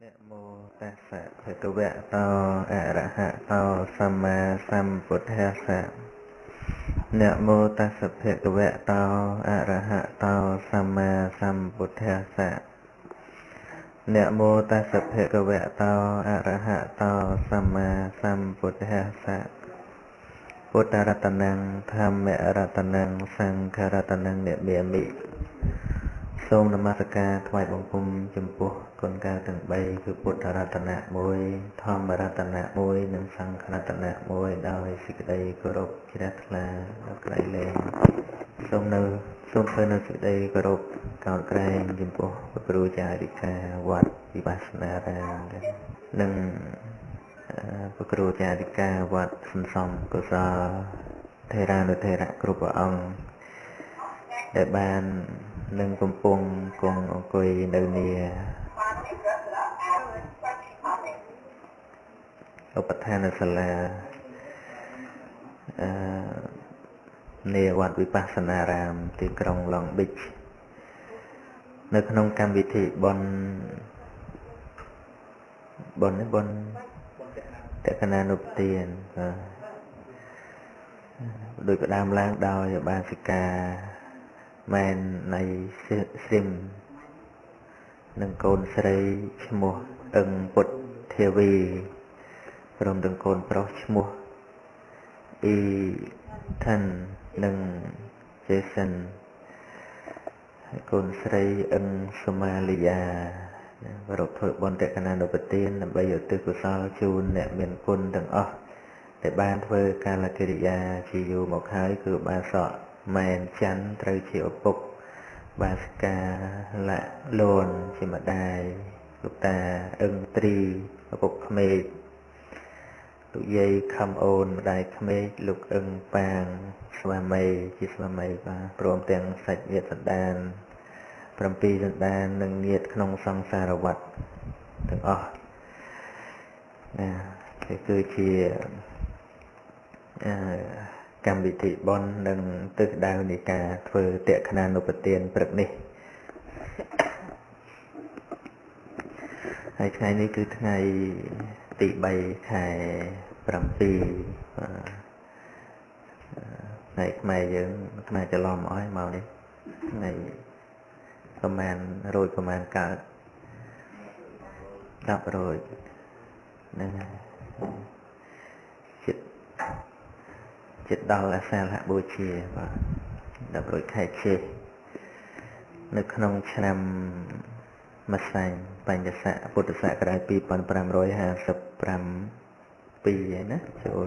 នមោតស្សៈភគវៈតោអរហតោសម្មាសម្ពុទ្ធស្សៈនមោតស្សៈភគវៈតោអរហតោសម្មាសម្ពុទ្ធស្សៈនមោតស្សៈភគវៈតោអរហតោសម្មាសម្ពុទ្ធស្សៈពុទ្ធរតនំធម្មរតនំសង្ឃរតនំនិមាមិសូមនមស្ការថ្វាយបង្គំចំពោះគុណកាទាំង3គឺពុទ្ធរតនៈ1ធម្មរតនៈ1និងសង្ឃរតនៈ1ដោយសេចក្តីគោរពជ្រះថ្លាដល់ក្រៃលែងសូមធ្វើនៅសេចក្តីគោរពកោតក្រែងចំពោះព្រះគ្រូចារិកាវត្តវិបស្សនារាមនិងព្រះគ្រូចារិកាវត្តសន្សំកុសលថេរានុថេរៈគ្រប់ព្រះអង្គដែលបាននឹងកំពុងគង់អង្គុយនៅនាឧបឋានសាលានាវត្តវិបស្សនារាមទីក្រុងឡុងប៊ិចនៅក្នុងកម្មវិធីបុណ្យបុណ្យតក្កណានុទានបាទដោយផ្ដើមឡើងដោយបាសិកាម៉ែននៃស្រីមនិងកូនស្រីឈ្មោះអឹងពុទ្ធធាវីព្រមទាំងកូនប្រុសឈ្មោះអ៊ីថាន់និងជេសិនកូនស្រីអឹងសូម៉ាលីយ៉ាប្រពធ្វើបុណ្យតក្កណានុទានដើម្បីឧទ្ទិសកុសលជូនអ្នកមានគុណទាំងអស់ដែលបានធ្វើកាលកិរិយាជាយូរមកហើយគឺបាសកម៉ែនច័ន្ទត្រូវជាឪពុកបាសិកាលៈលនជាម្ដាយលោកតាអឹងត្រីឪពុកក្មេកលោកយាយខំអូនម្ដាយក្មេកលោកអឹងប៉ាងស្វាមីជាស្វាមីបាទព្រមទាំងសាច់ញាតិសន្តាន7សន្តាននិងញាតិក្នុងសង្សារវដ្តទាំងអស់ណាគឺជាកម្មវិធីបុណ្យនិងទិសដៅនៃការធ្វើតក្កណានុទានព្រឹកនេះហើយថ្ងៃនេះគឺថ្ងៃទី3ខែ7ថ្ងៃខ្មែរយើងខ្មែរច្រឡំអស់មកនេះថ្ងៃប្រហែលរោចប្រហែលកើត10រោចហ្នឹងចិត្តដល់អាសាលហបូជាបាទ10រោចខែចេសនៅក្នុងឆ្នាំម្សែងបញ្ញស័កពុទ្ធសករាជ2557ហើយណាចូល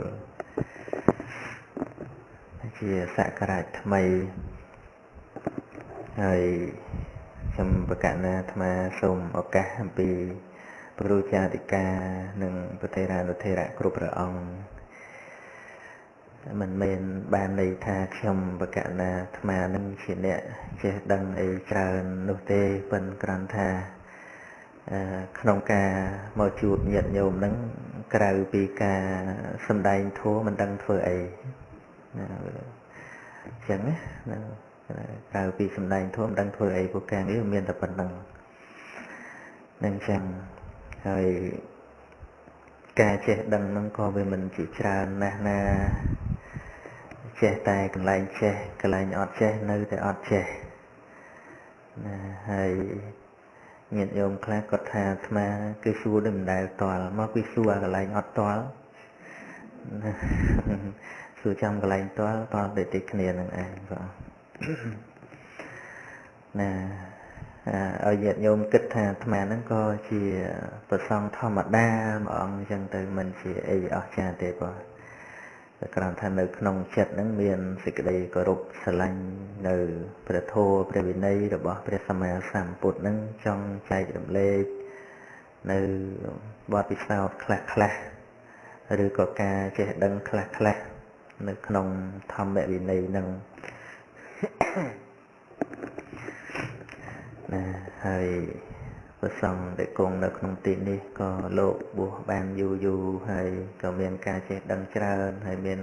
ជាសករាជថ្មីហើយខ្ញុំប្រកាសណាអាត្មាសូមឱកាសអំពីព្រះគ្រូចារិកានិងព្រះថេរានុថេរៈគ្រប់ព្រះអង្គមិនមែនបានន័យថាខ្ញុំប្រកាសណាអាត្មានឹងជាអ្នកចេះដឹងអីច្រើននោះទេប៉ុន្តែគ្រាន់ថាក្នុងការមកជួបញាតិញោមនឹងក្រៅពីការសម្ដែងធម៌មិនដឹងធ្វើអីណាអញ្ចឹងណាក្រៅពីសម្ដែងធម៌មិនដឹងធ្វើអីព្រោះការនេះមានតែប៉ុណ្្នឹងនឹងអញ្ចឹងហើយការចេះដឹងនឹងក៏វាមិនជាច្រើនណាស់ណាចេះតែកន្លែងចេះកន្លែងអត់ចេះនៅតែអត់ចេះណាហើយញាតិញោមខ្លះគាត់ថាអាត្មាគឺសួរដូចមិនដែលតល់មកពីសួរអាកន្លែងអត់តល់ណាសួរចាំកន្លែងតល់តល់ដូចតែគ្នានឹងឯងបាទណាឲ្យញាតិញោមគិតថាអាត្មាហ្នឹងក៏ជាប្រសង់ធម្មតាមួយអង្គអញ្ចឹងទៅមិនជាអីអស្ចារ្យទេបាទតែគ្រាន់ថានៅក្នុងចិត្តហ្នឹងមានសេចក្តីគោរពស្រឡាញ់នៅព្រះធម៌ព្រះវិន័យរបស់ព្រះសម្មាសម្ពុទ្ធហ្នឹងចង់ចែករំលែកនៅបទពិសោធន៍ខ្លះខ្លះឬក៏ការចេះដឹងខ្លះខ្លះនៅក្នុងធម្មវិន័យហ្នឹងណាហើយព្រះសង្ឃដែលគង់នៅក្នុងទីនេះក៏លោកបួសបានយូរយូរហើយក៏មានការចេះដឹងច្រើនហើយមាន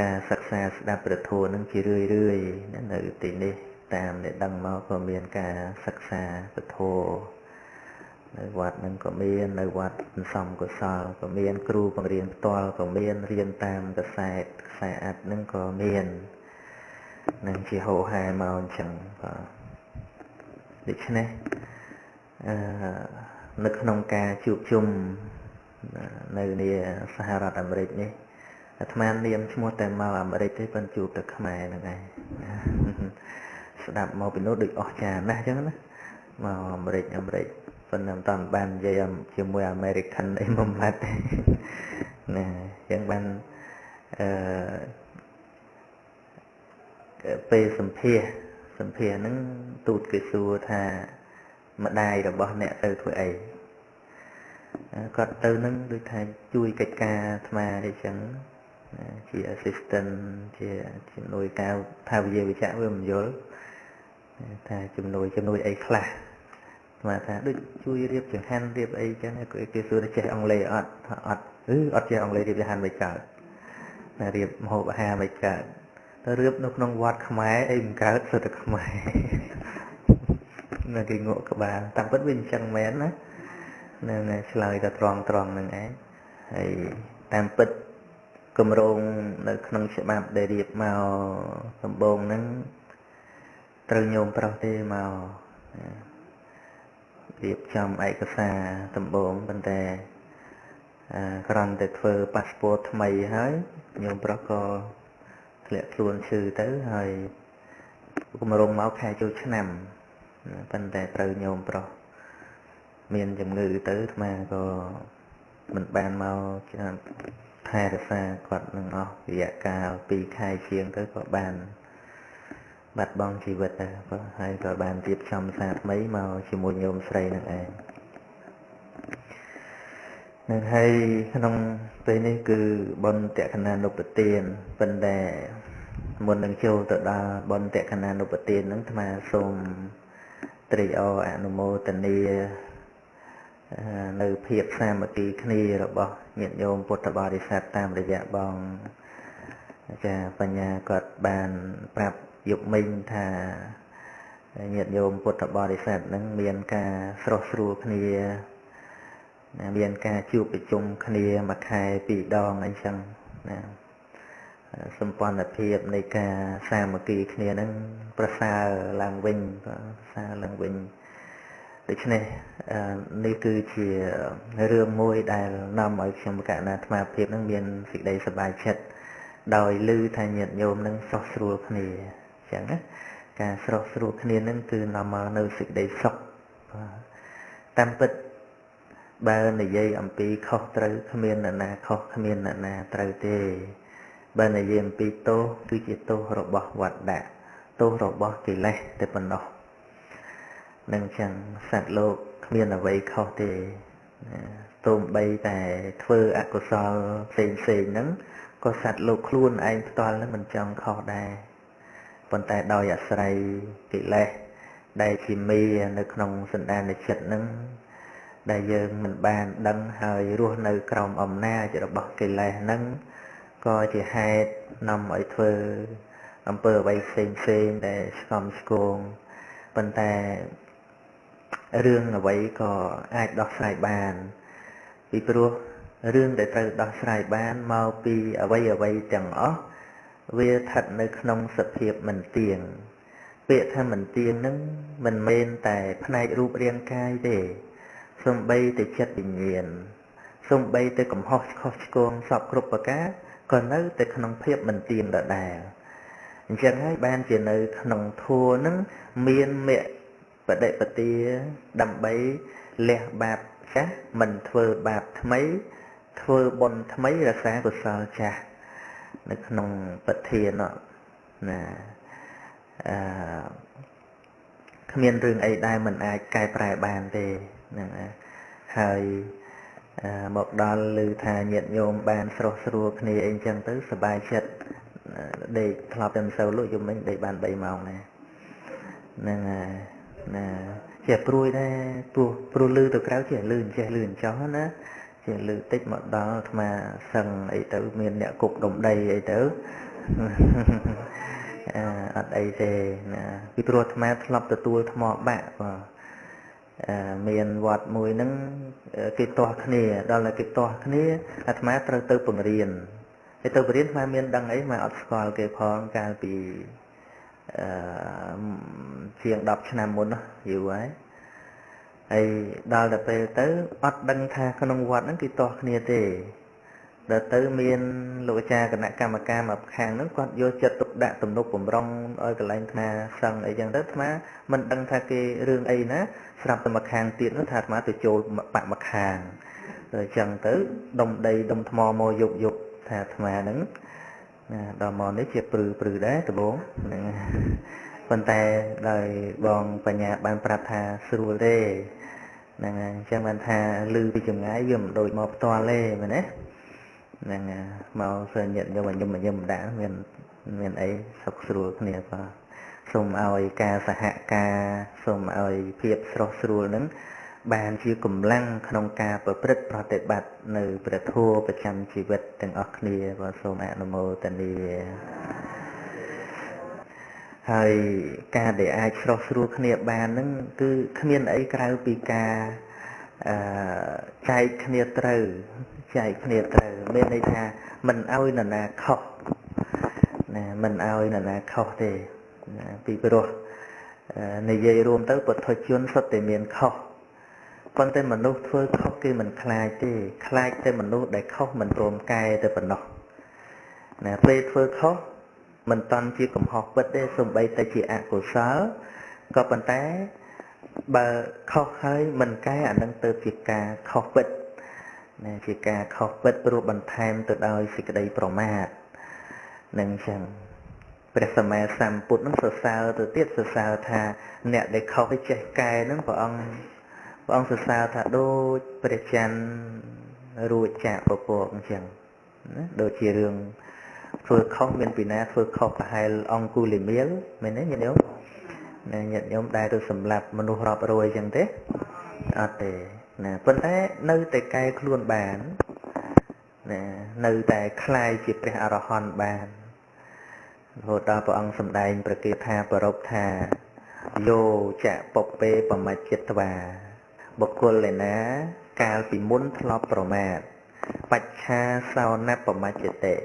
ការសិក្សាស្ដាប់ព្រះធម៌នឹងជារឿយរឿយនៅទីនេះតាមដែលដឹងមកក៏មានការសិក្សាព្រះធម៌ នៅវត្តហ្នឹងក៏មាននៅវត្តសន្សំកុសលក៏មានគ្រូបង្រៀនផ្ទាល់ក៏មានរៀនតាមកសែតខ្សែអាត់ហ្នឹងក៏មាននឹងជាហោហែមកអញ្ចឹងបាទដូច្នេះអឺនៅក្នុងការជួបជុំនៅនាសហរដ្ឋអាមេរិកនេះអាត្មានាមឈ្មោះតែមកអាមេរិកទេប៉ុន្តែជួបតែខ្មែរហ្នឹងឯងស្ដាប់មកពីនោះដូចអស្ចារ្យណាស់អញ្ចឹងណាមកអាមេរិកប៉ុន្តែមិនតាន់បាននិយាយជាមួយ American អីមួយម៉ាត់ទេណាអញ្ចឹងបានអឺពេលសម្ភាសហ្នឹងទូតគេសួរថាម្ដាយរបស់អ្នកទៅធ្វើអីគាត់ទៅនឹងដូចថាជួយកិច្ចការអាត្មាអីចឹងជា assistant ជាជំនួយការថាវិទ្យាវិជ្ជាវាមិនយល់ថាជំនួយអីខ្លះអាត្មាថាដូចជួយរៀបចង្ហាន់រៀបអីចឹងគេសួរថាចេះអង់គ្លេសអត់ថាអត់អត់ចេះអង់គ្លេសរៀបចង្ហាន់មិនកើតតែរៀបម្ហូបអាហារមិនកើតទៅរៀបនៅក្នុងវត្តខ្មែរអីមិនកើតសុទ្ធតែខ្មែរនៅគេងក់ក្បាលតាមពិតវាអញ្ចឹងមែនណានឹងឆ្លើយតែត្រង់នឹងឯងហើយតាមពិតគម្រោងនៅក្នុងច្បាប់ដែលរៀបមកដំបូងហ្នឹងត្រូវញោមប្រុសទេមករៀបចំឯកសារដំបូងប៉ុន្តែគ្រាន់តែធ្វើប៉ាសពតថ្មីហើយញោមប្រុសក៏ធ្លាក់ខ្លួនឈឺទៅហើយគម្រោងមកខែចូលឆ្នាំប៉ុន្តែត្រូវញោមប្រុសមានជំងឺទៅអាត្មាក៏មិនបានមកថែរក្សាគាត់នឹងអស់រយៈកាល2ខែជាងទៅក៏បានបាត់បង់ជីវិតដែរបាទហើយក៏បានរៀបចំសារថ្មីមកជាមួយញោមស្រីនឹងឯងនឹងហើយក្នុងពេលនេះគឺបុណ្យតក្កណានុបទានប៉ុន្តែមុននឹងចូលទៅដល់បុណ្យតក្កណានុបទានហ្នឹងអាត្មាសូមត្រេកអរអនុមោទនានៅភាពសាមគ្គីគ្នារបស់ញាតិញោមពុទ្ធបរិស័ទតាមរយៈបងចាបញ្ញាគាត់បានប្រាប់យុគមិញថាញាតិញោមពុទ្ធបរិស័ទនឹងមានការស្រស់ស្រួលគ្នាមានការជួបប្រជុំគ្នាមួយខែពីរដងអីចឹងណាសម្ព័ន្ធភាពនៃការសាមគ្គីគ្នានឹងប្រសើរឡើងវិញប្រសើរឡើងវិញដូច្នេះនេះគឺជារឿងមួយដែលនាំឲ្យខ្ញុំកណ្ណាអាត្មាភាពនឹងមានសេចក្តីសប្បាយចិត្តដោយឮថាញាតិញោមនឹងស្រស់ស្រួលគ្នាអញ្ចឹងណាការស្រស់ស្រួលគ្នានឹងគឺនាំមកនៅសេចក្តីសុខតាមពិតបើនិយាយអំពីខុសត្រូវគ្មានអ្នកណាខុសគ្មានអ្នកណាត្រូវទេបើនិយាយអំពីទោសគឺជាទោសរបស់វត្តដាក់ទោសរបស់កិលេសតែប៉ុណ្ណោះនឹងចឹងសត្វលោកគ្មានអ្វីខុសទេទោះបីតែធ្វើអកុសលផ្សេងហ្នឹងក៏សត្វលោកខ្លួនឯងផ្ទាល់ហ្នឹងមិនចង់ខុសដែរប៉ុន្តែដោយអាស្រ័យកិលេសដែលជាមេនៅក្នុងសន្តានចិត្តហ្នឹងដែលយើងមិនបានដឹងហើយរស់នៅក្រោមអំណាចរបស់កិលេសហ្នឹងក៏ជាហេតុនាំឲ្យធ្វើអំពើអ្វីផ្សេងៗដែលស្គមស្គងប៉ុន្តែរឿងអ្វីក៏អាចដោះស្រាយបានពីព្រោះរឿងដែលត្រូវដោះស្រាយបានមកពីអ្វីទាំងអស់វាស្ថិតនៅក្នុងសភាពមិនទៀងពាក្យថាមិនទៀងហ្នឹងមិនមែនតែផ្នែករូបរាងកាយទេសំបីតែចិត្តវិញ្ញាណសំបីតែកំហុសខុសឆ្គងសពគ្រប់ប្រការក៏នៅតែក្នុងភាពមិនទៀងដដែលអញ្ចឹងហើយបានជានៅក្នុងធัวហ្នឹងមានមគ្គបដិបទាដើម្បីលះបាបចាស់មិនធ្វើបាបថ្មីធ្វើបុណ្យថ្មីរក្សាកុសលចាស់នៅក្នុងពធានណាអឺគ្មានរឿងអីដែលមិនអាចកែប្រែបានទេហ្នឹងហើយមកដល់ឮថាញាតិញោមបានស្រស់ស្រួលគ្នាអីចឹងទៅសប្បាយចិត្តដេកធ្លាប់តែមិនសូវលក់យំមិញដេកបាន3ម៉ោងដែរហ្នឹងហើយណាជាព្រួយដែរព្រោះឮទៅក្រៅជាឮអញ្ចេះឮអញ្ចោះណាជាឮតិចមកដល់អាត្មាសឹងអីទៅមានអ្នកគុកដុំដីអីទៅអត់អីទេណាពីព្រោះអាត្មាធ្លាប់ទទួលថ្មបាក់បាទ មានវត្តមួយហ្នឹងគេទាស់គ្នាដល់តែគេទាស់គ្នាអាត្មាត្រូវទៅបង្រៀនហើយទៅបង្រៀនអាត្មាមានដឹងអីមកអត់ស្គាល់គេផងកាលពីជាង10ឆ្នាំមុនយូរហើយហើយដល់ទៅពេលទៅអត់ដឹងថាក្នុងវត្តហ្នឹងគេទាស់គ្នាទេដល់ទៅមានលោកអាចារ្យគណៈកម្មការមកខាងហ្នឹងគាត់យកចិត្តទុកដាក់ទំនុកបំរុងឲ្យកន្លែងអាត្មាសឹងអីចឹងទៅអាត្មាមិនដឹងថាគេរឿងអីណាស្រាប់តែមកខាងទៀតនោះថាអាត្មាទៅចូលបាក់មកខាងទៅចឹងទៅដុំដីដុំថ្មមកយុកថាអាត្មាហ្នឹងណាដល់មកនេះជាព្រឺព្រឺដែរដំបងហ្នឹងប៉ុន្តែដោយបងបញ្ញាបានប្រាប់ថាស្រួលទេហ្នឹងហើយអញ្ចឹងបានថាឮពីចម្ងាយវាមិនដូចមកផ្ទាល់ទេមែនទេហ្នឹងមកសញាតិញោមញឹមដាក់មានអីសុខស្រួលគ្នាបាទសូមឲ្យការសហការសូមឲ្យភាពស្រស់ស្រួលហ្នឹងបានជាកម្លាំងក្នុងការប្រព្រឹត្តប្រតិបត្តិនៅព្រះធម៌ប្រចាំជីវិតទាំងអស់គ្នាបាទសូមអនុមោទនាហើយការដែលអាចស្រស់ស្រួលគ្នាបានហ្នឹងគឺគ្មានអីក្រៅពីការចែកគ្នាត្រូវចែកគ្នាត្រូវមានន័យថាមិនឲ្យនរណាខុសណាមិនឲ្យនរណាខុសទេណាពីព្រោះនិយាយរួមទៅពុទ្ធជនសុទ្ធតែមានខុសប៉ុន្តែមនុស្សធ្វើខុសគេមិនខ្លាចទេខ្លាចតែមនុស្សដែលខុសមិនព្រមកែតែប៉ុណ្ណោះណាពេលធ្វើខុសមិនតាន់ជាកំហុសពិតទេសូម្បីតែជាអកុសលក៏ប៉ុន្តែបើខុសហើយមិនកែអានឹងទៅជាការខុសពិតណាជាការខុសពិតព្រោះបន្ថែមទៅដោយសេចក្តីប្រមាទនឹងចឹងព្រះសម្មាសម្ពុទ្ធនឹងសរសើរទៅទៀតសរសើរថាអ្នកដែលខុសឲ្យចេះកែនឹងព្រះអង្គសរសើរថាដូចព្រះច័ន្ទរួចចាកពពកអញ្ចឹងណាដូចជារឿងធ្វើខុសមានពីណាធ្វើខុសប្រហែលអង្គុលិមាលមែនទេញាតិញោមណាញាតិញោមដែលទៅសម្លាប់មនុស្សរាប់រយអញ្ចឹងទេអត់ទេណាប៉ុន្តែនៅតែកែខ្លួនបានណានៅតែក្លាយជាព្រះអរហន្តបានរហូតដល់ព្រះអង្គសម្ដែងប្រគាថាប្រពថាយោចៈពពេបមច្ចិត្វាបុគ្គលឯណាកាលពីមុនធ្លាប់ប្រមាទបច្ឆាសោនបមច្ចិតិ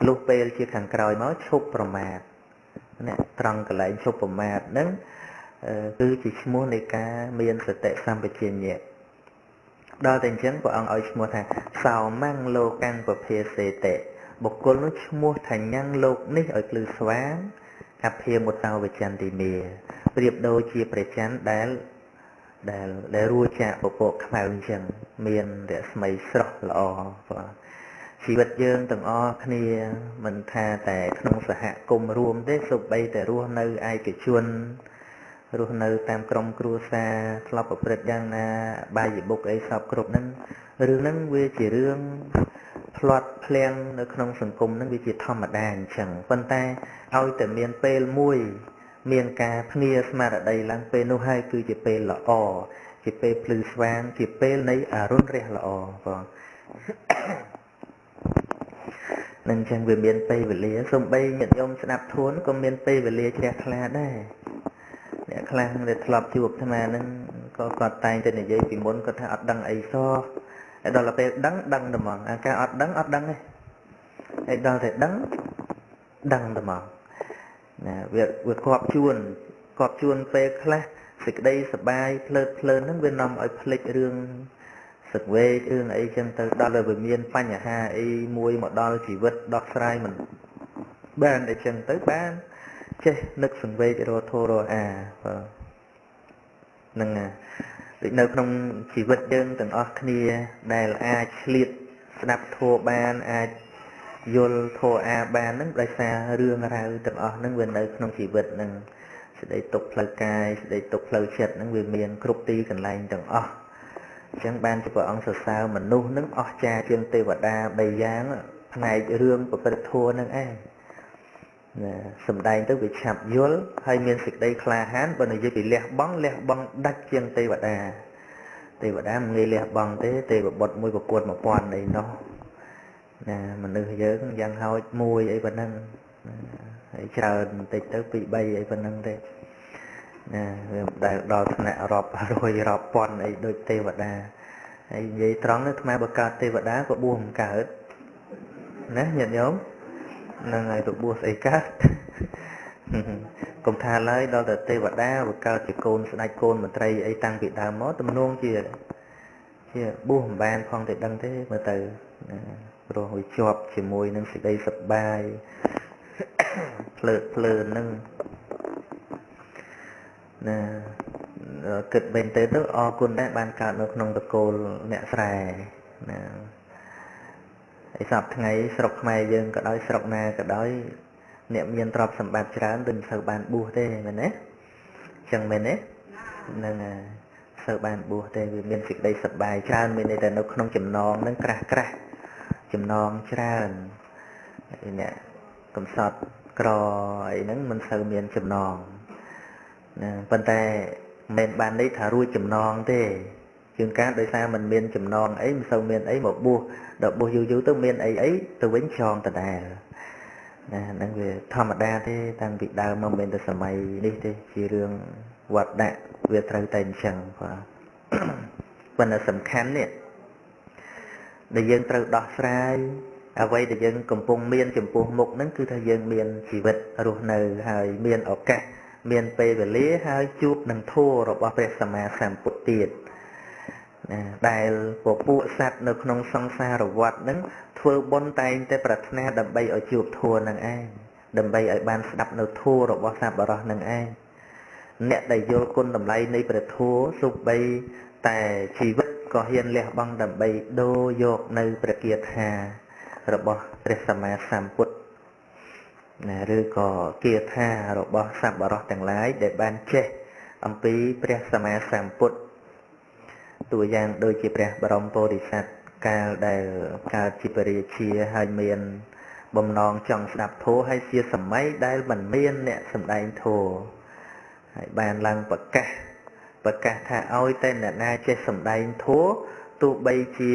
លុះពេលជាខាងក្រោយមកឈប់ប្រមាទអ្នកត្រង់កន្លែងឈប់ប្រមាទហ្នឹងគឺជាឈ្មោះនៃការមានសតិសម្បជញ្ញៈដល់តែអញ្ចឹងព្រះអង្គឲ្យឈ្មោះថាសោមੰលោកੰពភាសេតិបុគ្គលនោះឈ្មោះថាញ៉ាំងលោកនេះឲ្យភ្លឺស្វាងអភិមុតោវចន្តិមាប្រៀបដូចជាព្រះច័ន្ទដែលរួចចាកពពកខ្មៅអញ្ចឹងមានរស្មីស្រស់ល្អបាទជីវិតយើងទាំងអស់គ្នាមិនថាតែក្នុងសហគមន៍រួមទេសូម្បីតែរស់នៅឯកជនរស់នៅតាមក្រុមគ្រួសារធ្លាប់ប្រព្រឹត្តយ៉ាងណាបាយបុកអីសពគ្រប់ហ្នឹងរឿងហ្នឹងវាជារឿងផ្លាត់ភ្លាំងនៅក្នុងសង្គមហ្នឹងវាជាធម្មតាអញ្ចឹងប៉ុន្តែឲ្យតែមានពេលមួយមានការភ្ងាស្មារតីឡើងពេលនោះហើយគឺជាពេលល្អជាពេលភ្លឺស្វាងជាពេលនៃអរុណរះល្អបងនឹងចឹងវាមានពេលវេលាសូម្បីញាតិញោមស្ដាប់ធួនក៏មានពេលវេលាជ្រះថ្លាដែរអ្នកខ្លះដែលធ្លាប់ជួបអាត្មាហ្នឹងក៏គាត់តែងតែនិយាយពីមុនគាត់ថាអត់ដឹងអីសោះហើយដល់ពេលដឹងដឹងតែហ្មងអាការអត់ដឹងអត់ដឹងទេហើយដល់តែដឹងដឹងតែហ្មងណាវាគប់ជួនពេលខ្លះសេចក្តីសបាយភ្លើតភ្លើនហ្នឹងវានាំឲ្យភ្លេចរឿងសង្វេគរឿងអីចឹងទៅដល់តែវាមានបញ្ហាអីមួយមកដល់ជីវិតដោះស្រាយមិនបានអីចឹងទៅបានចេះនឹកសង្វេគរធរអាបាទហ្នឹងដូចនៅក្នុងជីវិតយើងទាំងអស់គ្នាដែលអាចឆ្លៀតស្ដាប់ធម៌បានអាចយល់ធម៌អាបានហ្នឹងដោយសាររឿងរ៉ាវទាំងអស់ហ្នឹងវានៅក្នុងជីវិតហ្នឹងសេចក្តីទុក្ខផ្លូវកាយសេចក្តីទុក្ខផ្លូវចិត្តហ្នឹងវាមានគ្រប់ទីកន្លែងទាំងអស់អញ្ចឹងបានជាព្រះអង្គសរសើរមនុស្សហ្នឹងអស្ចារ្យជាងទេវតា3យ៉ាងផ្នែករឿងប្រព្រឹត្តធម៌ហ្នឹងឯងណាសំដែងទៅវាឆាប់យល់ហើយមានសេចក្តីក្លាហានបើនិយាយពីលះបង់លះបង់ដាច់ជាងទេវតាទេវតាមិនងាយលះបង់ទេទេវបុត្រមួយប្រកួត1000អីនោះណាមនុស្សយើងយ៉ាងហោចមួយអីប៉ុណ្ណឹងហើយច្រើនបន្តិចទៅ2 3អីប៉ុណ្ណឹងទេ ណាវាមិនដែលដល់ថ្នាក់រាប់រយរាប់ពាន់អីដូចទេវតាហើយនិយាយត្រង់អាត្មាបើកើតទេវតាក៏បួសមិនកើតណាញាតិញោមហ្នឹងហើយទៅបួសស្អីកើតកុំថាឡើយដល់តែទេវតាបើកើតជាកូនស្ដេចកូនមន្ត្រីអីតាំងពីដើមមកទំនងជាបួសមិនបានផងតែដឹងទេមើលទៅព្រោះវាជាប់ជាមួយនឹងសេចក្តីសប្បាយភ្លើតភ្លើនហ្នឹងណាគិតមែនទេទៅអរគុណដែរបានកើតនៅក្នុងតកូលអ្នកស្រែណាហើយសប្តាហ៍ថ្ងៃស្រុកខ្មែរយើងក៏ដោយស្រុកណាក៏ដោយអ្នកមានទ្រព្យសម្បត្តិច្រើនទៅមិនសូវបានបួសទេមែនទេចឹងមែនទេហ្នឹងហើយសូវបានបួសទេវាមានសេចក្តីសប្បាយច្រើនមានន័យតែនៅក្នុងចំណងហ្នឹងក្រាស់ក្រាស់ចំណងច្រើនអ្នកកំសត់ក្រអីហ្នឹងមិនសូវមានចំណងណាប៉ុន្តែមិនបានន័យថារួចចំណងទេជាងការដោយសារមិនមានចំណងអីមិនសូវមានអីមកបួសដល់បួសយូរយូរទៅមានអីអីទៅវិញចងដដែលណាហ្នឹងវាធម្មតាទេតាំងពីដើមមកមិនមែនតែសម័យនេះទេជារឿងវត្តដាក់វាត្រូវតែអញ្ចឹងបាទប៉ុន្តែសំខាន់នេះដែលយើងត្រូវដោះស្រាយអ្វីដែលយើងកំពុងមានចំពោះមុខហ្នឹងគឺថាយើងមានជីវិតរស់នៅហើយមានឱកាសមានពេលវេលាហើយជួបនឹងធម៌របស់ព្រះសម្មាសម្ពុទ្ធទៀតណាដែលពពួកសត្វនៅក្នុងសង្សារវដ្តហ្នឹងធ្វើបុណ្យតែងតែប្រាថ្នាដើម្បីឲ្យជួបធម៌នឹងឯងដើម្បីឲ្យបានស្ដាប់នៅធម៌របស់សប្បុរសនឹងឯងអ្នកដែលយល់គុណតម្លៃនៃព្រះធម៌សូម្បីតែជីវិតក៏ហ៊ានលះបង់ដើម្បីដូរយកនៅព្រះគាថារបស់ព្រះសម្មាសម្ពុទ្ធណាឬក៏គាថារបស់សប្បុរសទាំងឡាយដែលបានចេះអំពីព្រះសម្មាសម្ពុទ្ធតួយ៉ាងដូចជាព្រះបរមពោធិសត្វកាលដែលកើតជាព្រះរាជាហើយមានបំណងចង់ស្ដាប់ធម៌ហើយជាសម័យដែលមិនមានអ្នកសម្ដែងធម៌ហើយបានឡើងប្រកាសថាឲ្យតែអ្នកណាចេះសម្ដែងធម៌ទោះបីជា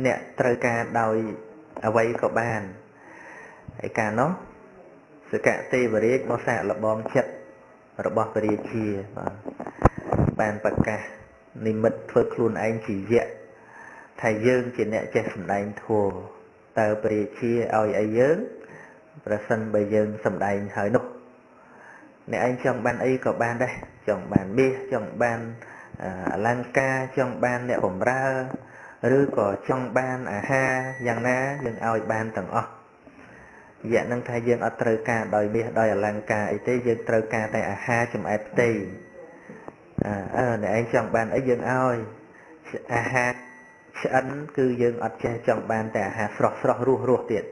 អ្នកត្រូវការដោយអ្វីក៏បានហើយកាលនោះសកទេវរាជមកសាកល្បងចិត្តរបស់ព្រះរាជាបាទបានប្រកាសនិមិត្តធ្វើខ្លួនឯងជាយៈថាយើងជាអ្នកចេះសម្ដែងធម៌តើព្រះរាជាឲ្យអីយើងប្រសិនបើយើងសម្ដែងហើយនោះអ្នកឯងចង់បានអីក៏បានដែរចង់បានមាសចង់បានអលង្ការចង់បានអ្នកបម្រើឬក៏ចង់បានអាហារយ៉ាងណាយើងឲ្យបានទាំងអស់យៈនឹងថាយើងអត់ត្រូវការដោយមាសដោយអលង្ការអីទេយើងត្រូវការតែអាហារចម្អែតផ្ទៃអ្នកឯងចង់បានអីយើងឲ្យអាហារឆ្អិនគឺយើងអត់ចេះចង់បានតែអាហារស្រស់ស្រស់រស់រស់ទៀត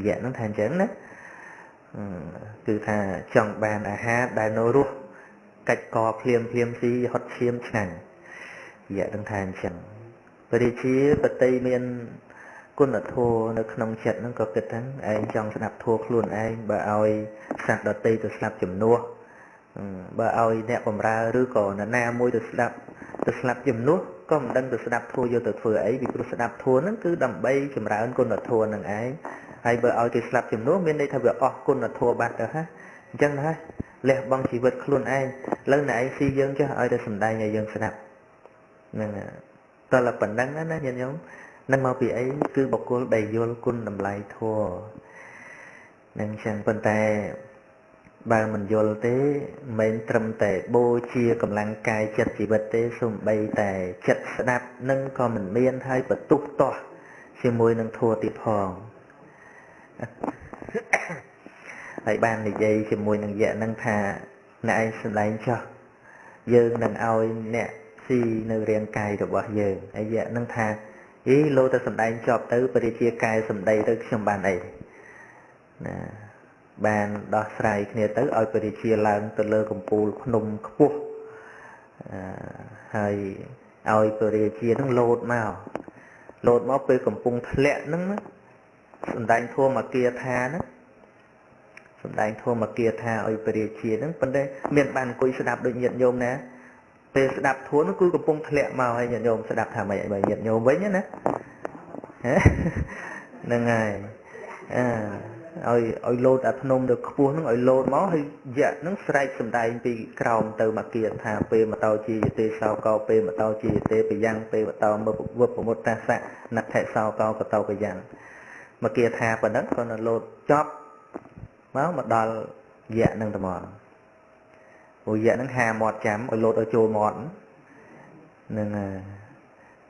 យៈនឹងថាអញ្ចឹងណាគឺថាចង់បានអាហារដែលនៅរស់កាច់កភ្លាមភ្លាមស៊ីហត់ឈាមឆ្ងាញ់យៈនឹងថាអញ្ចឹងព្រះរាជាបតីមានគុណធម៌នៅក្នុងចិត្តហ្នឹងក៏គិតថាឯងចង់ស្ដាប់ធម៌ខ្លួនឯងបើឲ្យសត្វដទៃទៅស្ដាប់ជំនួសបើឲ្យអ្នកបម្រើឬក៏នរណាមួយទៅស្ដាប់ជំនួសក៏មិនដឹងទៅស្ដាប់ធម៌យកទៅធ្វើអីពីព្រោះស្ដាប់ធម៌ហ្នឹងគឺដើម្បីចម្រើនគុណធម៌ហ្នឹងឯងហើយបើឲ្យគេស្លាប់ជំនួសមានន័យថាវាអស់គុណធម៌បាត់ទៅហ่ะអញ្ចឹងណាលះបង់ជីវិតខ្លួនឯងលើអ្នកឯងស៊ីយើងចុះឲ្យតែសម្ដែងឲ្យយើងស្ដាប់ហ្នឹងតើប៉ុណ្ណឹងណាញាតិញោមនឹងមកពីអីគឺបុគ្គលដែលយល់គុណតម្លៃធម៌នឹងចឹងប៉ុន្តែបើមិនយល់ទេមិនត្រឹមតែបូជាកម្លាំងកាយចិត្តជីវិតទេសូម្បីតែចិត្តស្ដាប់នឹងក៏មិនមានហើយបន្ទុះទាស់ជាមួយនឹងធម៌ទៀតផងហើយបាននិយាយជាមួយនឹងយៈនឹងថាអ្នកឯងសម្ដែងចុះយើងនឹងឲ្យអ្នកស៊ីនៅរាងកាយរបស់យើងហើយយៈនឹងថាអីលោតែសម្ដែងចប់ទៅព្រះរាជាកែសម្ដីទៅខ្ញុំបានអីណាបានដោះស្រាយគ្នាទៅឲ្យព្រះរាជាឡើងទៅលើកំពូលភ្នំខ្ពស់ហើយឲ្យព្រះរាជានឹងលោតមកពេលកំពុងធ្លាក់ហ្នឹងសម្ដែងធម៌មកគាថាហ្នឹងសម្ដែងធម៌មកគាថាឲ្យព្រះរាជាហ្នឹងប៉ុន្តែមានបានអង្គុយស្ដាប់ដូចញាតិញោមណាពេលស្ដាប់ធម៌នោះគឺកំពុងធ្លាក់មកហើយញាតិញោមស្ដាប់ថាម៉េចបើញាតិញោមវិញណាហ្នឹងហើយអឺ ឲ្យលោតអាភ្នំទៅខ្ពស់ហ្នឹងឲ្យលោតមកហើយយៈហ្នឹងស្រែកសំដែងពីក្រោមទៅមកគាថាពេលមតោជាយទេសោកោពេលមតោជាយទេបយ៉ាងពេលមតោវពមុត្តសៈណដ្ឋិសោកោកតោបយ៉ាងមកគាថាប៉ុណ្ណឹងក៏នៅលោតចប់មកដល់យៈហ្នឹងត្មងព្រោះយៈហ្នឹងហាមាត់ចាំឲ្យលោតឲ្យចូលមាត់ហ្នឹង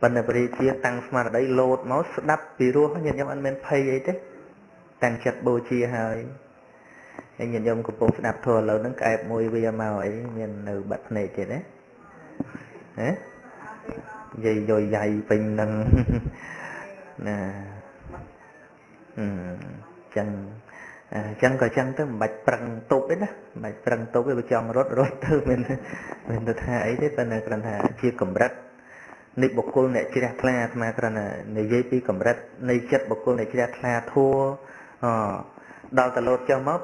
ប៉ុន្តែព្រះរាជាតាំងស្មារតីលោតមកស្ដាប់ពីរោះញាតិញោមអត់មានភ័យអីទេតាំងចិត្តបូជាហើយហើយញាតិញោមកំពុងស្ដាប់ធម៌ឥឡូវហ្នឹងក្អែបមួយវាមកអីមាននៅបាត់ភ្នែកទៀតណាហ៎និយាយយយយ៉ៃពេញនឹងណាចឹងចឹងក៏ចឹងទៅមិនបាច់ប្រឹងទប់ទេណាមិនបាច់ប្រឹងទប់ទេបើចង់រត់រត់ទៅមិនទៅថាអីទេប៉ុន្តែគ្រាន់ថាជាកម្រិតនៃបុគ្គលអ្នកជ្រះថ្លាអាត្មាគ្រាន់តែនិយាយពីកម្រិតនៃចិត្តបុគ្គលអ្នកជ្រះថ្លាធัวដល់តលោតចុះមក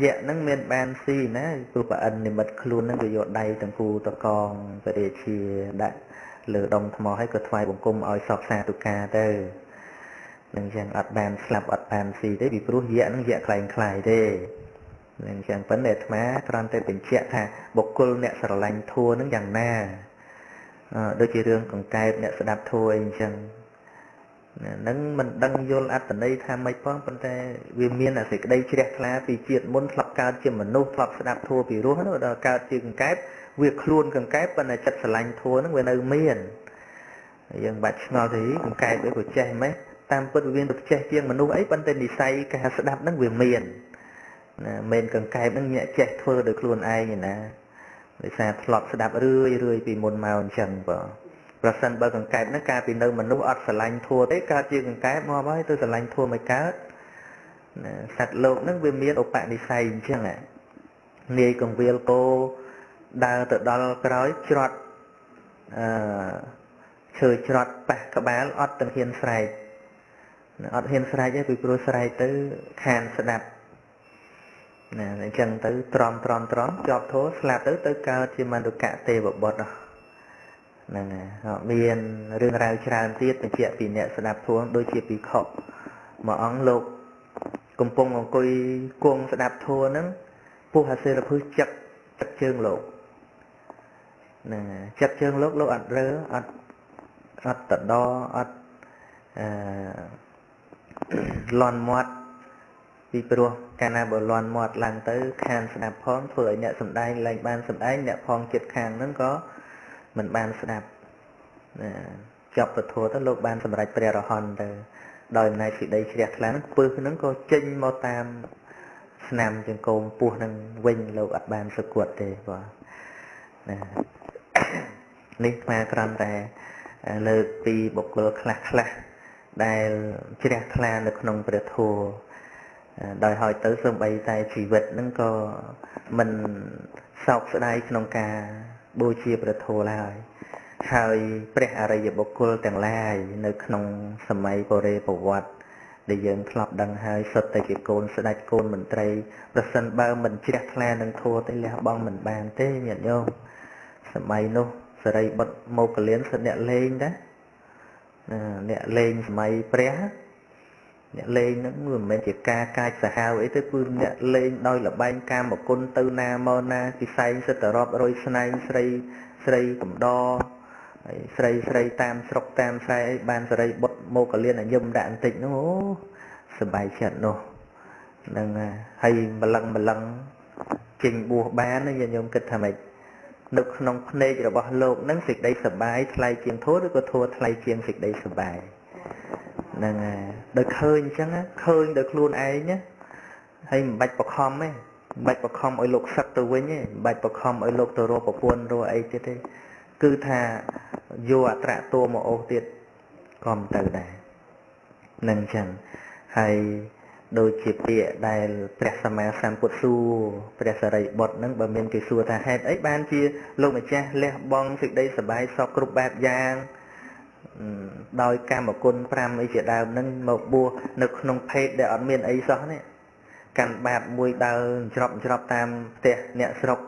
យៈហ្នឹងមានបានស៊ីណាព្រោះប្រអិននិមិត្តខ្លួនហ្នឹងវាយកដៃទាំងគូតកងព្រះរាជាដាក់លើដុំថ្មហើយក៏ថ្វាយបង្គំឲ្យសពសាទុកាទៅនឹងចឹងអត់បានស្លាប់អត់បានស៊ីទេពីព្រោះយៈហ្នឹងយៈខ្លែងខ្លាយទេនឹងចឹងប៉ុន្តែអាត្មាគ្រាន់តែបញ្ជាក់ថាបុគ្គលអ្នកស្រឡាញ់ធัวហ្នឹងយ៉ាងណាដូចជារឿងកង្កែបអ្នកស្ដាប់ធัวអីអញ្ចឹងនឹងមិនដឹងយល់អត្តន័យថាម៉េចផងប៉ុន្តែវាមានអាសេចក្តីជ្រះថ្លាពីជាតិមុនធ្លាប់កើតជាមនុស្សធ្លាប់ស្ដាប់ធัวពីរោះនោះដល់កើតជាកង្កែបវាខ្លួនកង្កែបប៉ុន្តែចិត្តស្រឡាញ់ធัวហ្នឹងវានៅមានយើងបាច់ឆ្ងល់ទេកង្កែបអីក៏ចេះម៉េចតាមពិតវាមានទៅចេះជាងមនុស្សអីប៉ុន្តែនិស័យការស្ដាប់ហ្នឹងវាមានណាមិនកង្កែបហ្នឹងអ្នកចេះធ្វើដោយខ្លួនឯងឯណាដោយសារធ្លាប់ស្ដាប់រឿយរឿយពីមុនមកអញ្ចឹងបើប្រសិនបើកង្កែបហ្នឹងកាលពីនៅមនុស្សអត់ស្រឡាញ់ធัวទេកើតជាកង្កែបមកហើយទៅស្រឡាញ់ធัวមិនកើតណាសត្វលោកហ្នឹងវាមានឧបនិស្ស័យអញ្ចឹងនាយកង្វៀលគោដើរទៅដល់ក្រោយច្រត់អឺឈើច្រត់ប៉ះក្បាលអត់ទាំងហ៊ានស្រែកអត់ហ៊ានស្រែកទេពីព្រោះស្រែកទៅខានស្ដាប់ណាអញ្ចឹងទៅទ្រាំទ្រាំទ្រាំជាប់ធោស្លាប់ទៅទៅកើតជាមន្តកៈទេវបុត្រហ្នឹងហើយមានរឿងរ៉ាវច្រើនទៀតបញ្ជាក់ពីអ្នកស្ដាប់ធម៌ដូចជាភិក្ខុមួយអង្គលោកកំពុងអង្គុយគង់ស្ដាប់ធម៌ហ្នឹងពុះអាសិរភឹសចឹកចឹកជើងលោកហ្នឹងចឹកជើងលោកលោកអត់រើអត់អត់តដអត់អឺលន់មាត់ពីព្រោះកាលណាបើលន់មាត់ឡើងទៅខានស្ដាប់ផងធ្វើឲ្យអ្នកសំដែងឡើងបានសំដែងអ្នកផងចិត្តខាងហ្នឹងក៏មិនបានស្ដាប់ណាចប់ពធទៅលោកបានសម្រេចព្រះរហន្តទៅដោយអំណាចសេចក្តីជ្រះថ្លាហ្នឹងពឹសហ្នឹងក៏ចេញមកតាមស្នាមចង្កូមពោះហ្នឹងវិញលោកអត់បានសគត់ទេបាទណានេះអាត្មាគ្រាន់តែលើកពីបុគ្គលខ្លះខ្លះដែលជ្រះថ្លានៅក្នុងព្រះធម៌ដោយហើយទៅសំបីតែជីវិតហ្នឹងក៏មិនសោកស្ដាយក្នុងការបូជាព្រះធម៌ឡើយហើយព្រះអរិយបុគ្គលទាំងឡាយនៅក្នុងសម័យបុរេប្រវត្តិដែលយើងធ្លាប់ដឹងហើយសុទ្ធតែជាកូនស្ដេចកូនមន្ត្រីប្រសិនបើមិនជ្រះថ្លានឹងធម៌ទេលះបង់មិនបានទេញាតិញោមសម័យនោះសិរីបុត្រមោគលានសិតអ្នកលេងដែរអ្នកលេងសម័យព្រះអ្នកលេងហ្នឹងវាមិនមែនជាការកាចសាហាវអីទេគឺអ្នកលេងដោយលបែងកាមគុណទៅណាមកណាពិសែងសិតតែរាប់រយស្នែងស្រីស្រីកំដរហើយស្រីស្រីតាមស្រុកតាមស្រែអីបានសិរីបុត្រមោគលានឲ្យយំដាក់បន្តិចហ្នឹងអូសប្បាយចិត្តនោះហ្នឹងហើយម្លឹងម្លឹងចេញបួសបានញាតិញោមគិតថាម៉េចនៅក្នុងភ្នែករបស់លោកហ្នឹងសេចក្តីសប្បាយថ្លៃជាងធម៌ឬក៏ធម៌ថ្លៃជាងសេចក្តីសប្បាយហ្នឹងហើយដោយឃើញអញ្ចឹងឃើញដោយខ្លួនឯងណាហើយមិនបាច់បខំទេមិនបាច់បខំឲ្យលោកសឹកទៅវិញទេមិនបាច់បខំឲ្យលោកទៅរកប្រពន្ធរកអីទៀតទេគឺថាយកអត្រតួមកអូសទៀតក៏មិនទៅដែរនឹងអញ្ចឹងហើយដូចជាពាក្យដែលព្រះសម្មាសម្ពុទ្ធសួរព្រះសារីបុត្រហ្នឹងបើមានគេសួរថាហេតុអីបានជាលោកម្ចាស់លះបង់សេចក្តីសប្បាយសពគ្រប់បែបយ៉ាងដោយកម្មគុណ5អីជាដើមហ្នឹងមកបួសនៅក្នុងភេទដែលអត់មានអីសោះនេះកាន់បាតមួយដើរច្រប់ច្រប់តាមផ្ទះអ្នកស្រុក